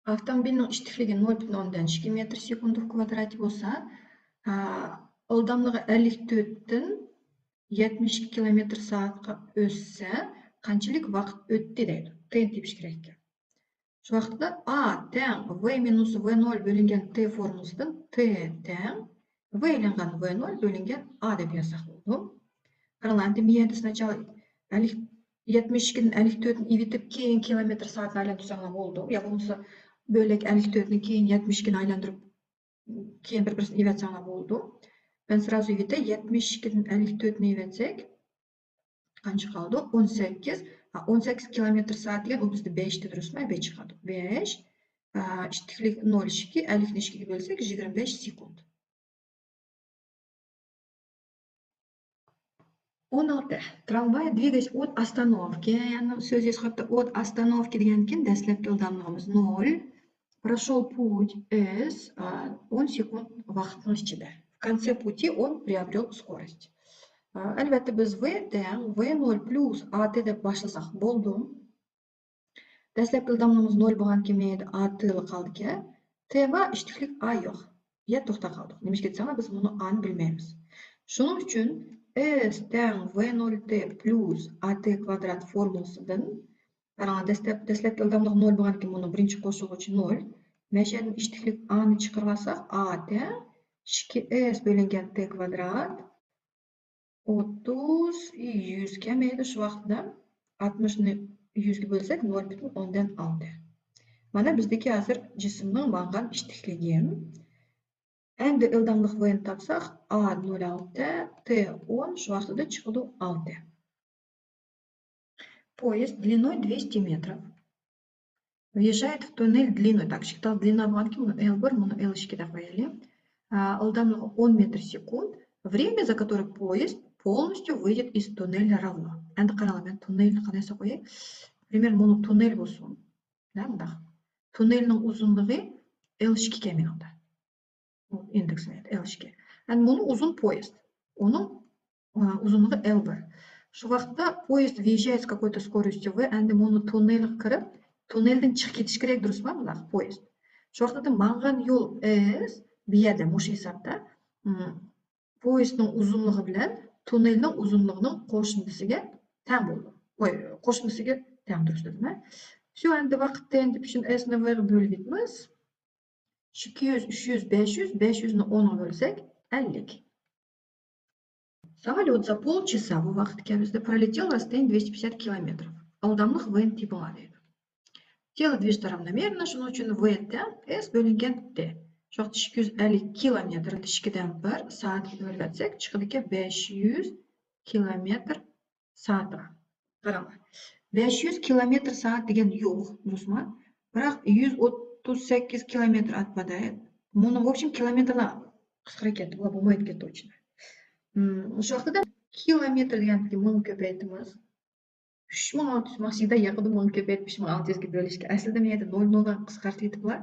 ئاپتوموبىلنىڭ ئىتتىكلىكى نۆل پۈتۈن ئوندىن ئىككى مېتىر سېكۇنت كۋادراتى بولسا، ئا، ئىلداملىقى ئەللىك تۆتتىن يەتمىش ئىككى كىلومېتىر سائەتكە ئۆسسە، قانچىلىك ۋاقىت ئۆتتى دەيدۇ. تېنى تېپىش كېرەككەن. شۇ ۋاقىتتا ئا تەڭ ۋې مىنۇس ۋې نۆل بۆلۈنگەن تې فورمۇلىسىدىن تې تەڭ ۋې ئېلىنغان ۋې نۆل بۆلۈنگەن ئا دەپ يازساق بولىدۇ. قاراڭلار، ئەمدى بۇ يەردە سىناچاغ ئەللىك، يەتمىش ئىككىدىن ئەللىك تۆتنى ئېلىپ، كېيىن كىلومېتىر سائەتنى ئايلاندۇرساڭلار بولىدۇ. يا بولمىسا بۆلەك ئەللىك تۆتنى كېيىن يەتمىش ئىككىنى ئايلاندۇرۇپ، كېيىن بىر-بىرسىنى ئېلىۋەتسەڭلار بولىدۇ. مەن سرازۇ ئېلىۋېتەي، يەتمىش ئىككىدىن ئەللىك تۆتنى ئېلىۋەتسەك، قانچە قالدى؟ ئون سەككىز. ھە، ئون سەككىز كىلومېتىر سائەت دېگەن ئۇ بىزدە بەشتە، دۇرۇسمۇ؟ بەش چىقىدۇ. بەش، ئە، ئىتتىكلىك نۆل ئىككى، ئەللىكنى ئىككىگە بۆلسەك، يىگىرمە بەش سېكۇنت. ئون ئالتە. Трамвай двигаясь от остановки. يەنى سۆز يېزىقىدا от остановки دېگەندىكىن دەسلەپكى ئىلداملىقىمىز نۆل. Прошёл путь S, ئە، ئون سېكۇنت ۋاقىتنىڭ ئىچىدە. В конце пути он приобрёл скорость. ئە، ئەلۋەتتە، بىز ۋې تەڭ ۋې نۆل پلۇس ئا تې دەپ باشلىساق بولىدۇ. دەسلەپكى ئىلداملىقىمىز نۆل بولغاندىكىن، مەيدە ئا تېلا قالدىكەن. تېما ئىتتىكلىك ئا يوق. يا توختاپ قالدۇق. نېمىشقا دېسەڭلار، بىز بۇنى ئانى بىلمەيمىز. شۇنىڭ ئۈچۈن S تەڭ ۋې نۆل تې پلۇس ئا تې كۋادرات فورمۇلىسىدىن، قاراڭلار، دەسلەپ، دەسلەپكى ئىلداملىق نۆل بولغاندىكىن، بۇنىڭ بىرىنچى قوشۇلغۇچى نۆل. مەشەدىن ئىتتىكلىك ئانى چىقىرىۋالساق، ئا تەڭ ئىككى ئېس بۆلۈنگەن تې كۋادرات. ئوتتۇز، يۈز كەلمەيدۇ شۇ ۋاقىتتا. ئاتمىشنى يۈزگە بۆلسەك، نۆل پۈتۈن ئوندىن ئالتە. مانا بىزدىكى ھازىر جىسىمنىڭ ماڭغان ئىتتىكلىكى. ئەمدى ئىلداملىق ۋېنى تاپساق، ئا نۆل ئالتە، تې ئون، شۇ ۋاقىتتا چىقىدۇ ئالتە. Поезд длиной двести метров. Въезжает в туннель длиной. Так، ئىككى تال длина بولغاندىكىن، مۇنۇ ئېل بىر، مۇنۇ ئېل ئىككى دەپ قويايلى. ئا، ئىلداملىقى ئون مېتىر سېكۇنت. Время, за которое поезд полностью выйдет из туннеля, равно. ئەمدى قاراڭلار، مەن توننېلنى قانداق قوياي؟ Пример، مۇنۇ توننېل بولسۇن. ھە، مۇنداق. توننېلنىڭ ئۇزۇنلۇقى ئېل ئىككى ئىكەن مېنىڭدە. ئىندېكس ئېل ئىككى. ئەمدى مۇنۇ ئۇزۇن پويېزد. ئۇنىڭ ئۇزۇنلۇقى ئېل بىر. شۇ ۋاقىتتا پويېزد ۋېژايېت سى كاكويتو سكورىستى ۋە ئەمدى مۇنۇ توننېلغا كىرىپ، توننېلدىن چىقىپ كېتىش كېرەك، دۇرۇسمۇ؟ مۇنداق پويېزد. شۇ ۋاقىتتا ماڭغان يول ئېس، بۇ يەردە مۇشۇ ھېسابتا، م، پويېزدنىڭ ئۇزۇنلۇقى بىلەن توننېلنىڭ ئۇزۇنلۇقىنىڭ قوشۇندىسىگە تەڭ بولىدۇ. ۋاي، قوشۇندىسىگە تەڭ، دۇرۇس دېدىم، ھە؟ شۇ ئەمدى ۋاقىتتىن دېيىشىم ئېسنى ۋېغا بۆلۈۋېتىمىز. ئىككى يۈز، ئۈچ يۈز، بەش يۈز، بەش يۈزنى ئونغا بۆلسەك، ئەللىك. Самолёт за полчаса، بۇ ۋاقىتتا بىزدە، пролетел расстояние двести пятьдесят километров. ئىلداملىق ۋېنى تېپىڭلار دەيدۇ. Тело движется равномерно، شۇنىڭ ئۈچۈن ۋې تەڭ ئېس بۆلۈنگەن تې. شۇ ۋاقىتتا ئىككى يۈز ئەللىك كىلومېتىرنى ئىككىدىن بىر سائەتكە بۆلۈۋەتسەك، چىقىدىكەن بەش يۈز كىلومېتىر سائەتكە. قاراڭلار. بەش يۈز كىلومېتىر سائەت دېگەن يوق، دۇرۇسمۇ؟ بىراق يۈز ئوتتۇز سەككىز كىلومېتىر ئەتىپ باراي. مۇنى، в общем، كىلومېتىرلار قىسقىراپ كەتتى، بۇلار بولمايدىكەن توچنى. مم، شۇ ۋاقىتتا كىلومېتىر دېگەندىكىن مىڭغا كۆپەيتىمىز. ئۈچ مىڭ ئالتە يۈز ماخسىدا ياقىدۇ مىڭغا كۆپەيتىپ، ئۈچ مىڭ ئالتە يۈزگە بۆلۈشكە. ئەسلىدە مەيدە نۆل نۆلدىن قىسقارتىۋېتىپلا،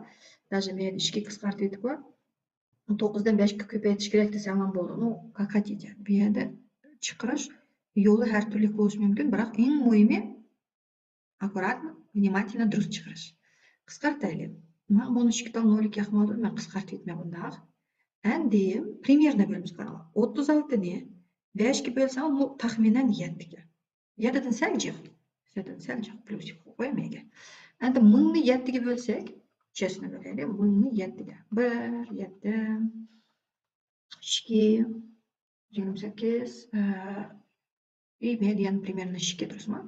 даже مەيدە ئىككىگە قىسقارتىۋېتىپلا. توققۇزدىن بەشكە كۆپەيتىش كېرەك دېسەڭلار بولىدۇ. نو، كاكاتىتى. بۇ يەردە چىقىرىش يولى ھەر تۈرلۈك بولۇشى مۇمكىن، بىراق ئەڭ مۇھىمى، аккуратно، внимательно، دۇرۇس چىقىرىش. قىسقارتايلى. ماڭا بۇنى ئىككى تال نۆللۈك ياقمايدۇ، مەن قىسقارتىۋېتىمەن بۇنداق. ئەمدى پرىمېرنى بۆلىمىز، قاراڭلار. ئوتتۇز ئالتىنى بەشكە بۆلسەڭ، بۇ تەخمىنەن يەتتىگە. يەتتىدىن سەل جىق. Zaten سەل جىق پلۇسىك قويمايلى. ئەمدى مىڭنى يەتتىگە بۆلسەك، چېسنى بۆلەيلى. مىڭنى يەتتىگە. بىر، يەتتە، ئىككى، يىگىرمە سەككىز، ئى، مېدىيان پرىمېرنو ئىككى، دۇرۇسمۇ؟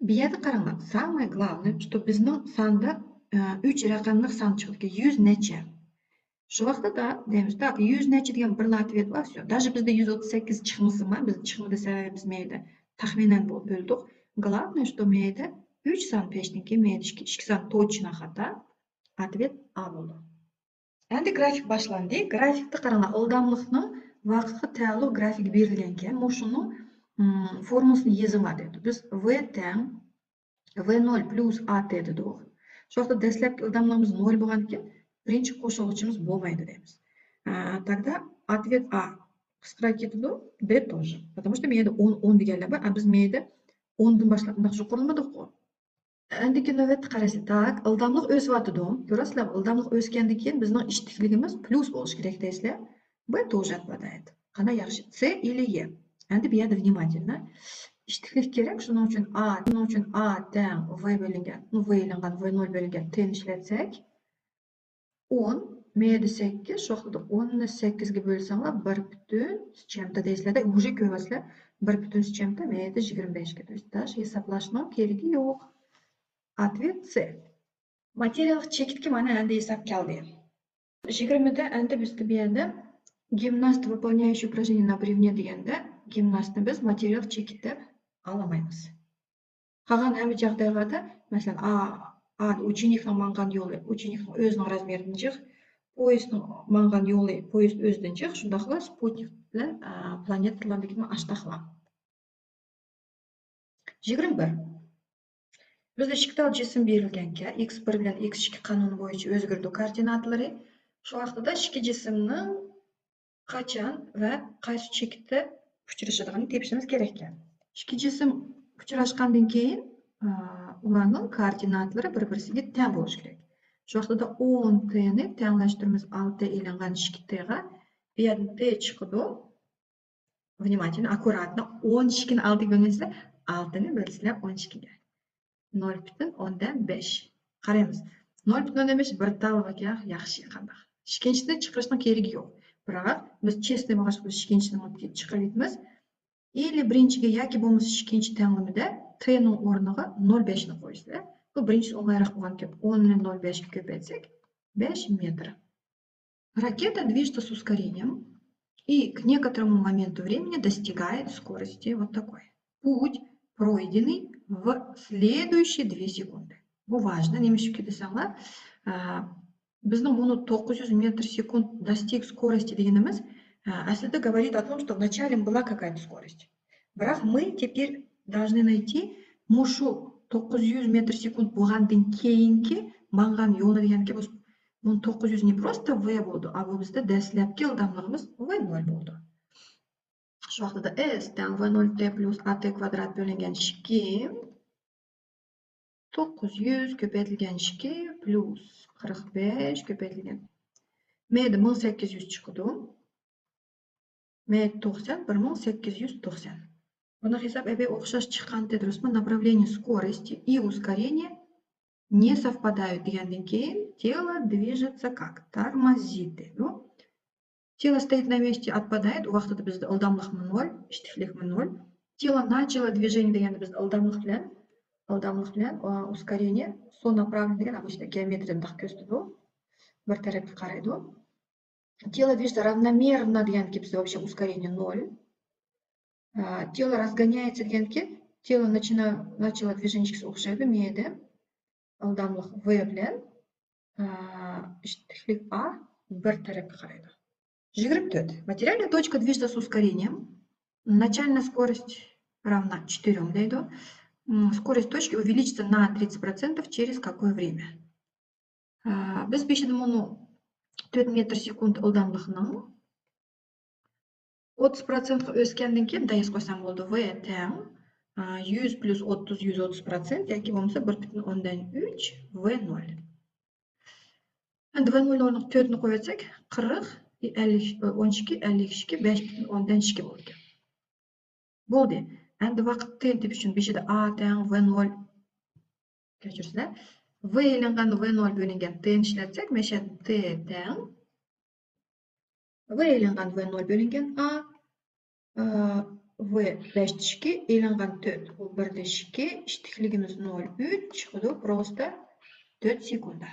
بۇ يەردە قاراڭلار، ساماي گلاۋنىي، شتو بىزنىڭ ساندا، ئى، ئۈچ رەقەملىك سان چىقىدىكەن، يۈز نەچچە. شۇ ۋاقىتتا دەيمىز، تاق، يۈز نەچچە دېگەن بىرلا ئاتۋېت بار، всё. داژې بىزدە يۈز ئوتتۇز سەككىز چىقمىسىمۇ، بىز چىقمىدى سەۋەبى بىز مەيدە تەخمىنەن بۇ بۆلدۇق. گلاۋنىي، شتو مەيدە ئۈچ سان پېشتىن كېيىن مەيدە ئىككى، ئىككى سان توچنا خاتا. ئاتۋېت ئا بولدى. ئەمدى گرافىك باشلاندى. گرافىكتا قاراڭلار، ئىلداملىقنىڭ ۋاقىتقا تەئەللۇق گرافىكى بېرىلگەنكەن، مۇشۇنىڭ، ئىم، فورمۇلىسىنى يېزىڭلار دەپتۇ. بىز ۋې تەڭ ۋې نول پلۇس ئا تې دېدۇق. شۇ ۋاقىتتا دەسلەپكى ئىلداملىقىمىز نول بولغاندىكىن، بىرىنچى قوشۇلغۇچىمىز بولمايدۇ دەيمىز. ئە، тогда ответ А قىسقىراپ كېتىدۇ، Б тоже. Потому что مەيدە ئون، ئون دېگەنلەر بار. ئە، بىز مەيدە ئوندىن باشلاپ مۇنداق يۇقىرىلىمىدۇققۇ. ئەندىكى نۆۋەتتە قارىسا، تاك، ئىلداملىق ئۆسۈۋاتىدۇ. كۆرەسىلەر، ئىلداملىق ئۆسكەندىن كېيىن بىزنىڭ ئىشتىكلىكىمىز پلۇس بولۇشى كېرەك دەيسىلەر. Б тоже отпадает. قانداق ياخشى؟ سې ئىلى يې. ئەمدى بۇ يەردە ۋنىماتېلنو. ئىشتىكلىك كېرەك، شۇنىڭ ئۈچۈن ئا، شۇنىڭ ئۈچۈن ئا تەڭ ۋې بۆلۈنگەن، ۋې ئېلىنغان، ۋې نول بۆلۈنگەن تېنى ئىشلەتسەك، ئون، مەيدە سەككىز، شۇ ۋاقىتتا ئوننى سەككىزگە بۆلسەڭلار، بىر پۈتۈن سىچەمتا دەيسىلەردە، ئۇژې كۆرۈۋاتىسىلەر، بىر پۈتۈن سىچەمتا، مەيدە يىگىرمە بەشكە دەش ھېسابلاشنىڭ كېرىكى يوق. ئاتۋېت سې. ماتېرىياللىق چېكىتكە مانا ئەمدى ھېساب كەلدى. يىگىرمىدە ئەمدى بىزدە بۇ يەردە гимнаст, выполняющий упражнение на бревне دېگەندە، گىمناستنى بىز ماتېرىيال چېكىت دەپ ئالالمايمىز. قالغان ھەممە جاغدايلاردا، مەسىلەن، ئا، ئا، ئۇچېنىكنىڭ ماڭغان يولى، ئۇچېنىكنىڭ ئۆزىنىڭ رازمېرىدىن جىق، پويىزنىڭ ماڭغان يولى، پويىز ئۆزىدىن جىق، شۇنداقلا سپۇتنىك بىلەن، ئا، پلانېتىلاردىكى ئاشتاقلار. يىگىرمە بىر. بىزدە ئىككى تال جىسىم بېرىلگەنكەن، ئىكس بىر بىلەن ئىكس ئىككى قانۇنى بويىچە ئۆزگىرىدۇ كوئوردىناتلىرى. شۇ ۋاقىتتا ئىككى جىسىمنىڭ قاچان ۋە قايسى چېكىتتە ئۇچرىشىدىغىنىنى تېپىشىمىز كېرەككەن. ئىككى جىسىم ئۇچراشقاندىن كېيىن، ئا، ئۇلارنىڭ كوئوردىناتلىرى بىر-بىرسىگە تەڭ بولۇشى كېرەك. شۇ ۋاقىتتا ئون تېنى تەڭلەشتۈرىمىز ئالتە ئېلىنغان ئىككى تېغا. بۇ يەردىن تې چىقىدۇ. Внимательно, аккуратно. ئون ئىككىنى ئالتىگە بۆلمەيسىلەر، ئالتىنى بۆلسىلەر ئون ئىككىگە. نۆل پۈتۈن ئوندىن بەش. قارايمىز. نۆل پۈتۈن ئوندىن بەش بىر تالغا ياخشى، قانداق. ئىككىنچىسىنى چىقىرىشنىڭ كېرىكى يوق. بىراق، بىز چېسنى بولغاچقا، بىز ئىككىنچىسىنى چىقىرىۋېتىمىز. ئىلى بىرىنچىگە ياكى بولمىسا ئىككىنچى تەڭلىمىدە تېنىڭ ئورنىغا نۆل بەشنى قويىسىلەر. بۇ بىرىنچىسى ئوڭايراق بولغانكەن، ئوننى نۆل بەشكە كۆپەيتسەك، بەش مېتىر. Ракета движется с ускорением и к некоторому моменту времени достигает скорости вот такой. Путь, пройденный в следующие две секунды. بۇ важно، نېمە ئۈچۈن دېسەڭلار، ئە، بىزنىڭ بۇنى توققۇز يۈز مېتىر سېكۇنت достиг скорости دېگىنىمىز، ئە، ئەسلىدە говорит о том, что вначале была какая-то скорость. بىراق мы теперь должны найти مۇشۇ توققۇز يۈز مېتىر سېكۇنت بولغاندىن كېيىنكى ماڭغان يولى دېگەنكى، بۇ، بۇ توققۇز يۈز не просто ۋې بولدى، ئا، بۇ بىزدە دەسلەپكى ئىلداملىقىمىز ۋې نۆل بولدى. شۇ ۋاقىتتا ئېس تەڭ ۋې نۆل تې پلۇس ئا تې كۋادرات بۆلۈنگەن ئىككى، توققۇز يۈز كۆپەيتىلگەن ئىككى پلۇس قىرىق بەش كۆپەيتىلگەن. مەيدە مىڭ سەككىز يۈز چىقىدۇ. مەيدە توقسان، بىر مىڭ سەككىز يۈز توقسان. بۇنىڭ ھېساب ئەبەي ئوخشاش چىققانتى، دۇرۇسمۇ؟ Направление скорости и ускорения не совпадают دېگەندىن كېيىن тело движется как؟ تارمازىدۇ. تېلو ستويىت نا مېستې، ئاتپادايت، ئۇ ۋاقتىدا بىزدە ئىلداملىقمۇ نۆل، ئىشتىكلىكمۇ نۆل. تېلو ناچېلو دۋىژېنىيە دېگەندە بىزدە ئىلداملىق بىلەن، ئىلداملىق بىلەن، ئۇ، ئۇسكارېنىيە سو ناپراۋلېنى دېگەن، ئا، مۇشۇنداق گېئومېترىيەدە مۇنداق كۆرسىتىدۇ. بىر تەرەپكە قارايدۇ. تېلو دۋىژېنىيە رافنامېرنو دېگەندىكى بىزدە ۋوبشې ئۇسكارېنىيە نۆل. ئا، تېلو رازگانيايتسا دېگەندىكى تېلو ناچېلو، ناچېلو دۋىژېنىيەسى ئوخشايدۇ، مەيدە ئىلداملىق ۋې بىلەن، ئىشتىكلىك ئا بىر تەرەپكە قارايدۇ. يىگىرمە تۆت. Материальная точка движется с ускорением. Начальная скорость равна четырём دەيدۇ. Скорость точки увеличится на тридцать процентов через какое время? ئا، بىز بېشىدا مۇنۇ تۆت مېتىر سېكۇنت ئىلداملىقنىڭ ئوتتۇز پىروتسېنتقا ئۆسكەندىن كېيىن دەيس قويسام بولىدۇ. ۋې تەڭ، ئا، يۈز پلۇس ئوتتۇز، يۈز ئوتتۇز پىروتسېنت ياكى بولمىسا بىر پۈتۈن ئوندىن ئۈچ ۋې نۆل. ئەمدى ۋې نۆل ئورنىغا تۆتنى قويۇۋەتسەك، قىرىق، ئەللىك، ئون ئىككى، ئەللىك ئىككى، بەش پۈتۈن ئوندىن ئىككى بولىدىكەن. بولدى. ئەمدى ۋاقىت تېنى تېپىش ئۈچۈن بېشىدا ئا تەڭ ۋې نول، كەچۈرسىلەر، ۋې ئېلىنغان ۋې نول بۆلۈنگەن تېنى ئىشلەتسەك، مەشەدە تې تەڭ ۋې ئېلىنغان ۋې نول بۆلۈنگەن ئا، ئا، ۋې بەشتە ئىككى، ئېلىنغان تۆت، ئۇ بىردە ئىككى، ئىشتىكلىكىمىز نول ئۈچ چىقىدۇ، پروستا تۆت سېكۇندا.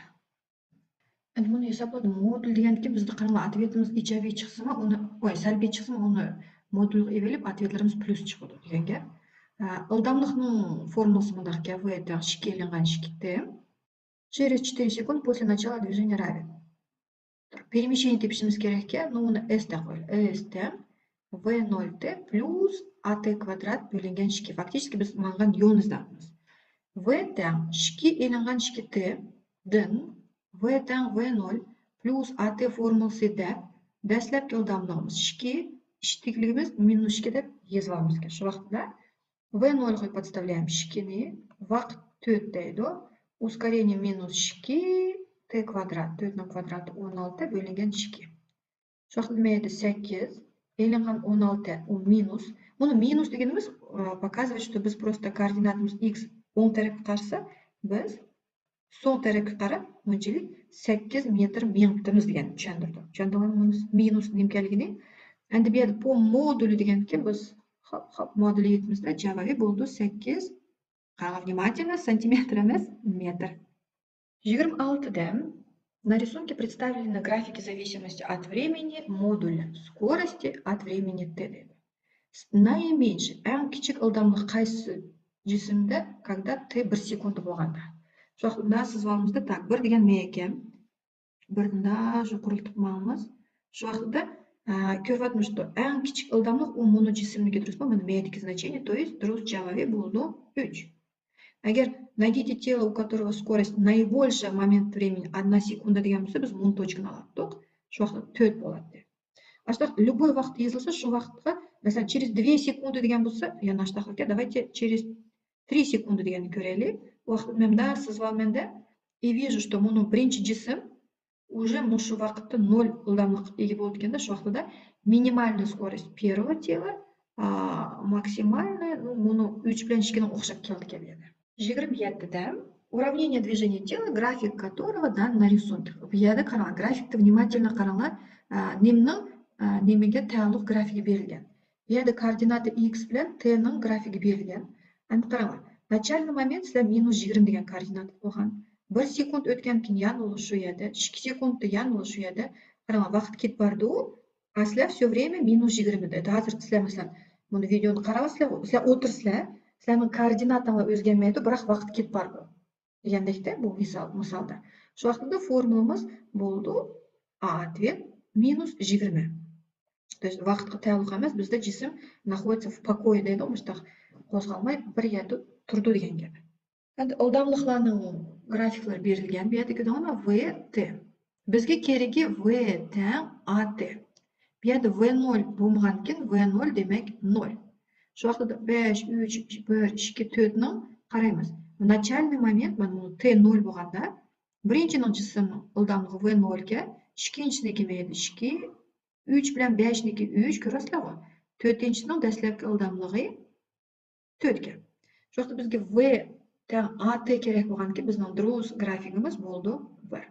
ئەمدى بۇنى ھېسابلىدىم. مودۇل دېگەندىكىن بىزدە قارىڭلار، ئاتۋېتىمىز ئىجابىي چىقسىمۇ، ئۇنى، ۋاي، سەلبىي چىقسىمۇ، ئۇنى مودۇلغا ئېلىپ، ئاتۋېتلىرىمىز پليۇس چىقىدۇ دېگەن گەپ. ئا، ئىلداملىقنىڭ فورمۇلىسى مۇنداق ئىكەن، ۋې تەڭ ئىككى ئېلىنغان ئىككى تې. Через четыре секунды после начала движения равен. Перемещение تېپىشىمىز كېرەككەن، نو، ئۇنى ئېس دەپ قويايلى. ئېس تەڭ ۋې نول تې پليۇس ئا تې كۋادرات بۆلۈنگەن ئىككى. فاكتىچكى بىز ماڭغان يولنى ئىزدەۋاتىمىز. ۋې تەڭ ئىككى ئېلىنغان ئىككى تې دىن ۋې تەڭ ۋې نول پليۇس ئا تې فورمۇلىسى دەپ، دەسلەپكى ئىلداملىقىمىز ئىككى، ئىشتىكلىكىمىز مىنۇس ئىككى دەپ يېزىۋالىمىز ئىكەن. شۇ ۋاقىتتا ۋې نولغا подставляем ئىككىنى، ۋاقىت تۆت دەيدۇ. Ускорение مىنۇس ئىككى تې كۋادرات، تۆتنىڭ كۋادراتى ئون ئالتە بۆلۈنگەن ئىككى. شۇ ۋاقىتتا نېمە دەيدۇ؟ سەككىز، ئېلىنغان ئون ئالتە، ئۇ مىنۇس. بۇنى مىنۇس دېگىنىمىز، ئا، показывает، что بىز просто كوئوردىناتىمىز ئىكس ئوڭ تەرەپكە قارىسا، بىز سول تەرەپكە قاراپ مۇنچىلىك سەككىز مېتىر مېڭىپتىمىز دېگەن چۈشەندۈردۈم. چۈشەندىڭلارمۇ مىنۇس، مىنۇس نېمە ئىكەنلىكىنى؟ ئەمدى بۇ يەردە по модулю دېگەندىكىن بىز خاپ، خاپ، مودۇل ئېيتىمىزدا جاۋابى بولىدۇ سەككىز. قاراڭ، внимательно، سانتىمېتىر ئەمەس، مېتىر. يىگىرمە ئالتىدە на рисунке представлены графики зависимости от времени модуля скорости от времени т دەيدۇ. Наименьший، ئەڭ كىچىك ئىلداملىق قايسى جىسىمدە، когда ت بىر سېكۇنت بولغاندا؟ شۇ ۋاقىتتا مۇنداق سىزىۋالىمىزدا، تاك، بىر دېگەن مەيەكەن. بىرنى يۇقىرىلىتىپ ماڭىمىز. شۇ ۋاقىتتا، ئە، كۆرۈۋاتىمىز، ئەڭ كىچىك ئىلداملىق ئۇ مونو جىسىمنىڭكى، دۇرۇسمۇ؟ مانا مەيەدىكى значение, то есть دۇرۇس جاۋابى بولىدۇ ئۈچ. ئەگەر найдите тело, у которого скорость наибольшая в момент времени одна секунда دېگەن بولسا، بىز مونو توچكىنى ئالاتتۇق. شۇ ۋاقىتتا تۆت بولاتتى. ئاشتاق любой ۋاقىتتا يېزىلسا، شۇ ۋاقىتقا، مەسىلەن، через две секунды دېگەن بولسا، يەنە ئاشتاق ئىكەن، давайте через три секунды دېگەننى كۆرەيلى. بۇ ۋاقىتتا مەن مۇنداق سىزىۋالىمەن-دە، и вижу, что مۇنۇ بىرىنچى جىسىم уже مۇشۇ ۋاقىتتا نول ئىلداملىققا ئىگە بولىدىكەن-دە، شۇ ۋاقتىدا минимальная скорость первого тела, а, максимальная, ну, مۇنۇ ئۈچ بىلەن ئىككىنىڭ ئوخشاپ كېلىدىكەن بۇ يەردە. يىگىرمە يەتتىدە уравнение движения тела, график которого дан на рисунке. بۇ يەردە قاراڭ، گرافىكتا ۋنىماتېلنو قاراڭلار، ئا، نېمىنىڭ، ئا، نېمىگە تەئەللۇق گرافىكى بېرىلگەن. بۇ يەردە كوئوردىناتا ئىكس بىلەن تېنىڭ گرافىكى بېرىلگەن. ئەمدى قاراڭلار، ناچالنىي مومېنت سىلەر مىنۇس يىگىرمە دېگەن كوئوردىناتا بولغان. بىر سېكۇنت ئۆتكەندىن كېيىن يەنە شۇ يەردە، ئىككى سېكۇنتتا يەنە شۇ يەردە. قاراڭلار، ۋاقىت كېتىپ بارىدۇ. ئا، سىلەر всё время مىنۇس يىگىرمىدە. ھازىر سىلەر، مەسىلەن، مۇنۇ ۋىدېونى قاراۋاتىسىلەر، سىلەر ئولتۇرىسىلەر، سىلەرنىڭ كوئوردىناتاڭلار ئۆزگەرمەيدۇ، بىراق ۋاقىت كېتىپ بارىدۇ دېگەندەكتە، بۇ مىسال، مىسالدا. شۇ ۋاقىتتا فورمۇلىمىز بولىدۇ، ئا ئوتۋېت مىنۇس يىگىرمە. То есть ۋاقىتقا تەئەللۇق ئەمەس، بىزدە جىسىم находится в покое دەيدۇ، مۇشۇنداق قوزغالماي بىر يەردە تۇرىدۇ دېگەن گەپ. ئەمدى ئىلداملىقلارنىڭ گرافىكلىرى بېرىلگەن. بۇ يەردە كۆردۈڭلارمۇ؟ ۋې تې. بىزگە كېرىكى ۋې تەڭ ئا تې. بۇ يەردە ۋې نول بولمىغانكىن، ۋې نول دېمەك نول. شۇ ۋاقىتتا بەش، ئۈچ، بىر، ئىككى، تۆتنىڭ قارايمىز. ناچالنىي مومېنت، مانا بۇ تې نول بولغاندا، بىرىنچىنىڭ جىسىمنىڭ ئىلداملىقى ۋې نولكەن، ئىككىنچىسىنىڭكى ۋې ئىككى، ئۈچ بىلەن بەشنىڭكى ئۈچ، كۆرۈۋاتىسىلەرغۇ؟ تۆتىنچىسىنىڭ دەسلەپكى ئىلداملىقى تۆتكەن. شۇ ۋاقىتتا بىزگە ۋې تەڭ ئا تې كېرەك بولغاندىكىن، بىزنىڭ دۇرۇس گرافىكىمىز بولىدۇ بىر.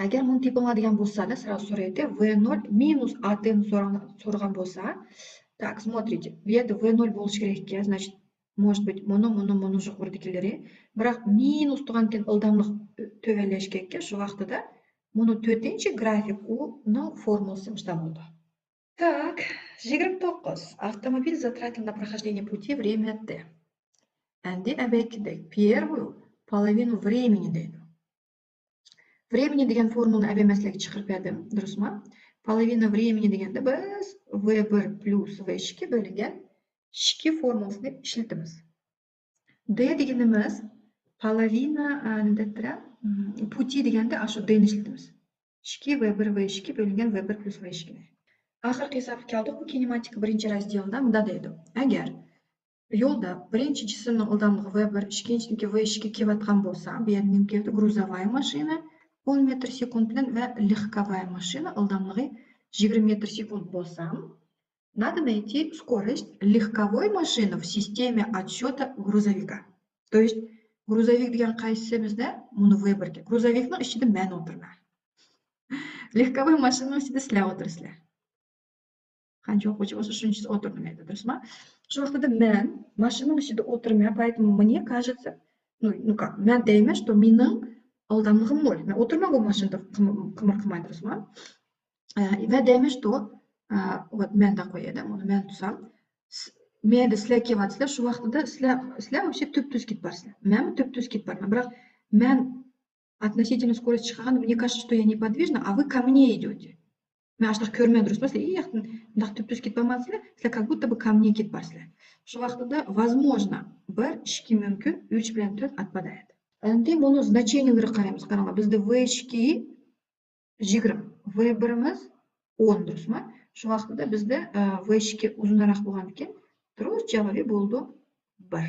ئەگەر مۇنى تېپىڭلار دېگەن بولسا، سىلەر سورايتتى، ۋې نول مىنۇس ئا تېنى سورىغان، سورىغان بولسا، так, смотрите، بۇ يەردە ۋې نول بولۇشى كېرەك ئىكەن، значит, может быть, مۇنۇ، مۇنۇ، مۇنۇ يۇقىرىدىكىلىرى. بىراق مىنۇس تۇرغاندىكىن ئىلداملىق تۆۋەنلەشكەن ئىكەن، شۇ ۋاقتىدا مۇنۇ تۆتىنچى گرافىك ئۇنىڭ فورمۇلىسى مۇشۇنداق بولىدۇ. Так, يىگىرمە توققۇز. Автомобиль затратил на прохождение пути время т. ئەمدى ئەۋەتكىدەك، первую половину времени دەيدۇ. Времени دېگەن فورمۇلىنى ئەۋەتمەسلىككە چىقىرىپ بەردىم، دۇرۇسمۇ؟ Половина времени دېگەندە بىز ۋې بىر پلۇس ۋې ئىككى بۆلۈنگەن ئىككى فورمۇلىسىنى ئىشلىتىمىز. دې دېگىنىمىز половина، ئە، نېمە دەپتىرە؟ م، پۇتى دېگەندە ئاشۇ دېنى ئىشلىتىمىز. ئىككى ۋې بىر ۋې ئىككى بۆلۈنگەن ۋې بىر پلۇس ۋې ئىككىنى. ئاخىرقى ھېسابقا كەلدۇق. بۇ كىنېماتىكا بىرىنچى رازدېلىدا مۇنداق دەيدۇ. ئەگەر يولدا بىرىنچى جىسىمنىڭ ئىلداملىقى ۋې بىر، ئىككىنچىنىڭكى ۋې ئىككى كېلىۋاتقان بولسا، بۇ يەردە نېمە كېلىدۇ؟ گرۇزاۋايا ماشىنا ئون مېتىر سېكۇنت بىلەن ۋە لېھكاۋايا ماشىنا ئىلداملىقى يىگىرمە مېتىر سېكۇنت بولسا، Надо найти скорость легковой машины в системе отсчёта грузовика. То есть грузовик деген қайсысы бізде? Мұны выборка. Грузовиктің ішінде мен отырмын. Легковой машинаның ішінде сілер отырсызлар. Қанша оқушы болса, шуншасы отырды мында, дұрыс па? Шо вақытта мен машинаның ішінде отырмын, поэтому мне кажется, ну, ну как, мен деймін, что менің ылдамлығым ноль. Мен отырмын ғой машинада қымыр қылмай, дұрыс па? Ә, и мен деймін, что, ә, вот мен де қояды, оны мен тусам. Менде сілер келіп жатсызлар, шо вақытта сілер, сілер вообще түп-түз кетіп барсызлар. Мен түп-түз кетіп бармын. Бірақ мен относительно скорость шыққан, мне кажется, что я неподвижна, а вы ко мне идете. Мен аштық көрмей, дұрыс па? Сілер үй жақтан мындақ түп-түз кетіп бармасызлар, сілер как будто бы ко мне кетіп барсызлар. Шо вақытта, возможно, бір, ікі мүмкін, үш пен төрт отпадает. Әнде мұны значениелері қараймыз, қараңызлар. Бізде в ікі жиырма, в біріміз он, дұрыс па? Шо вақытта бізде, ә, в ікі ұзынырақ болған екен, трос жауабы болды бір.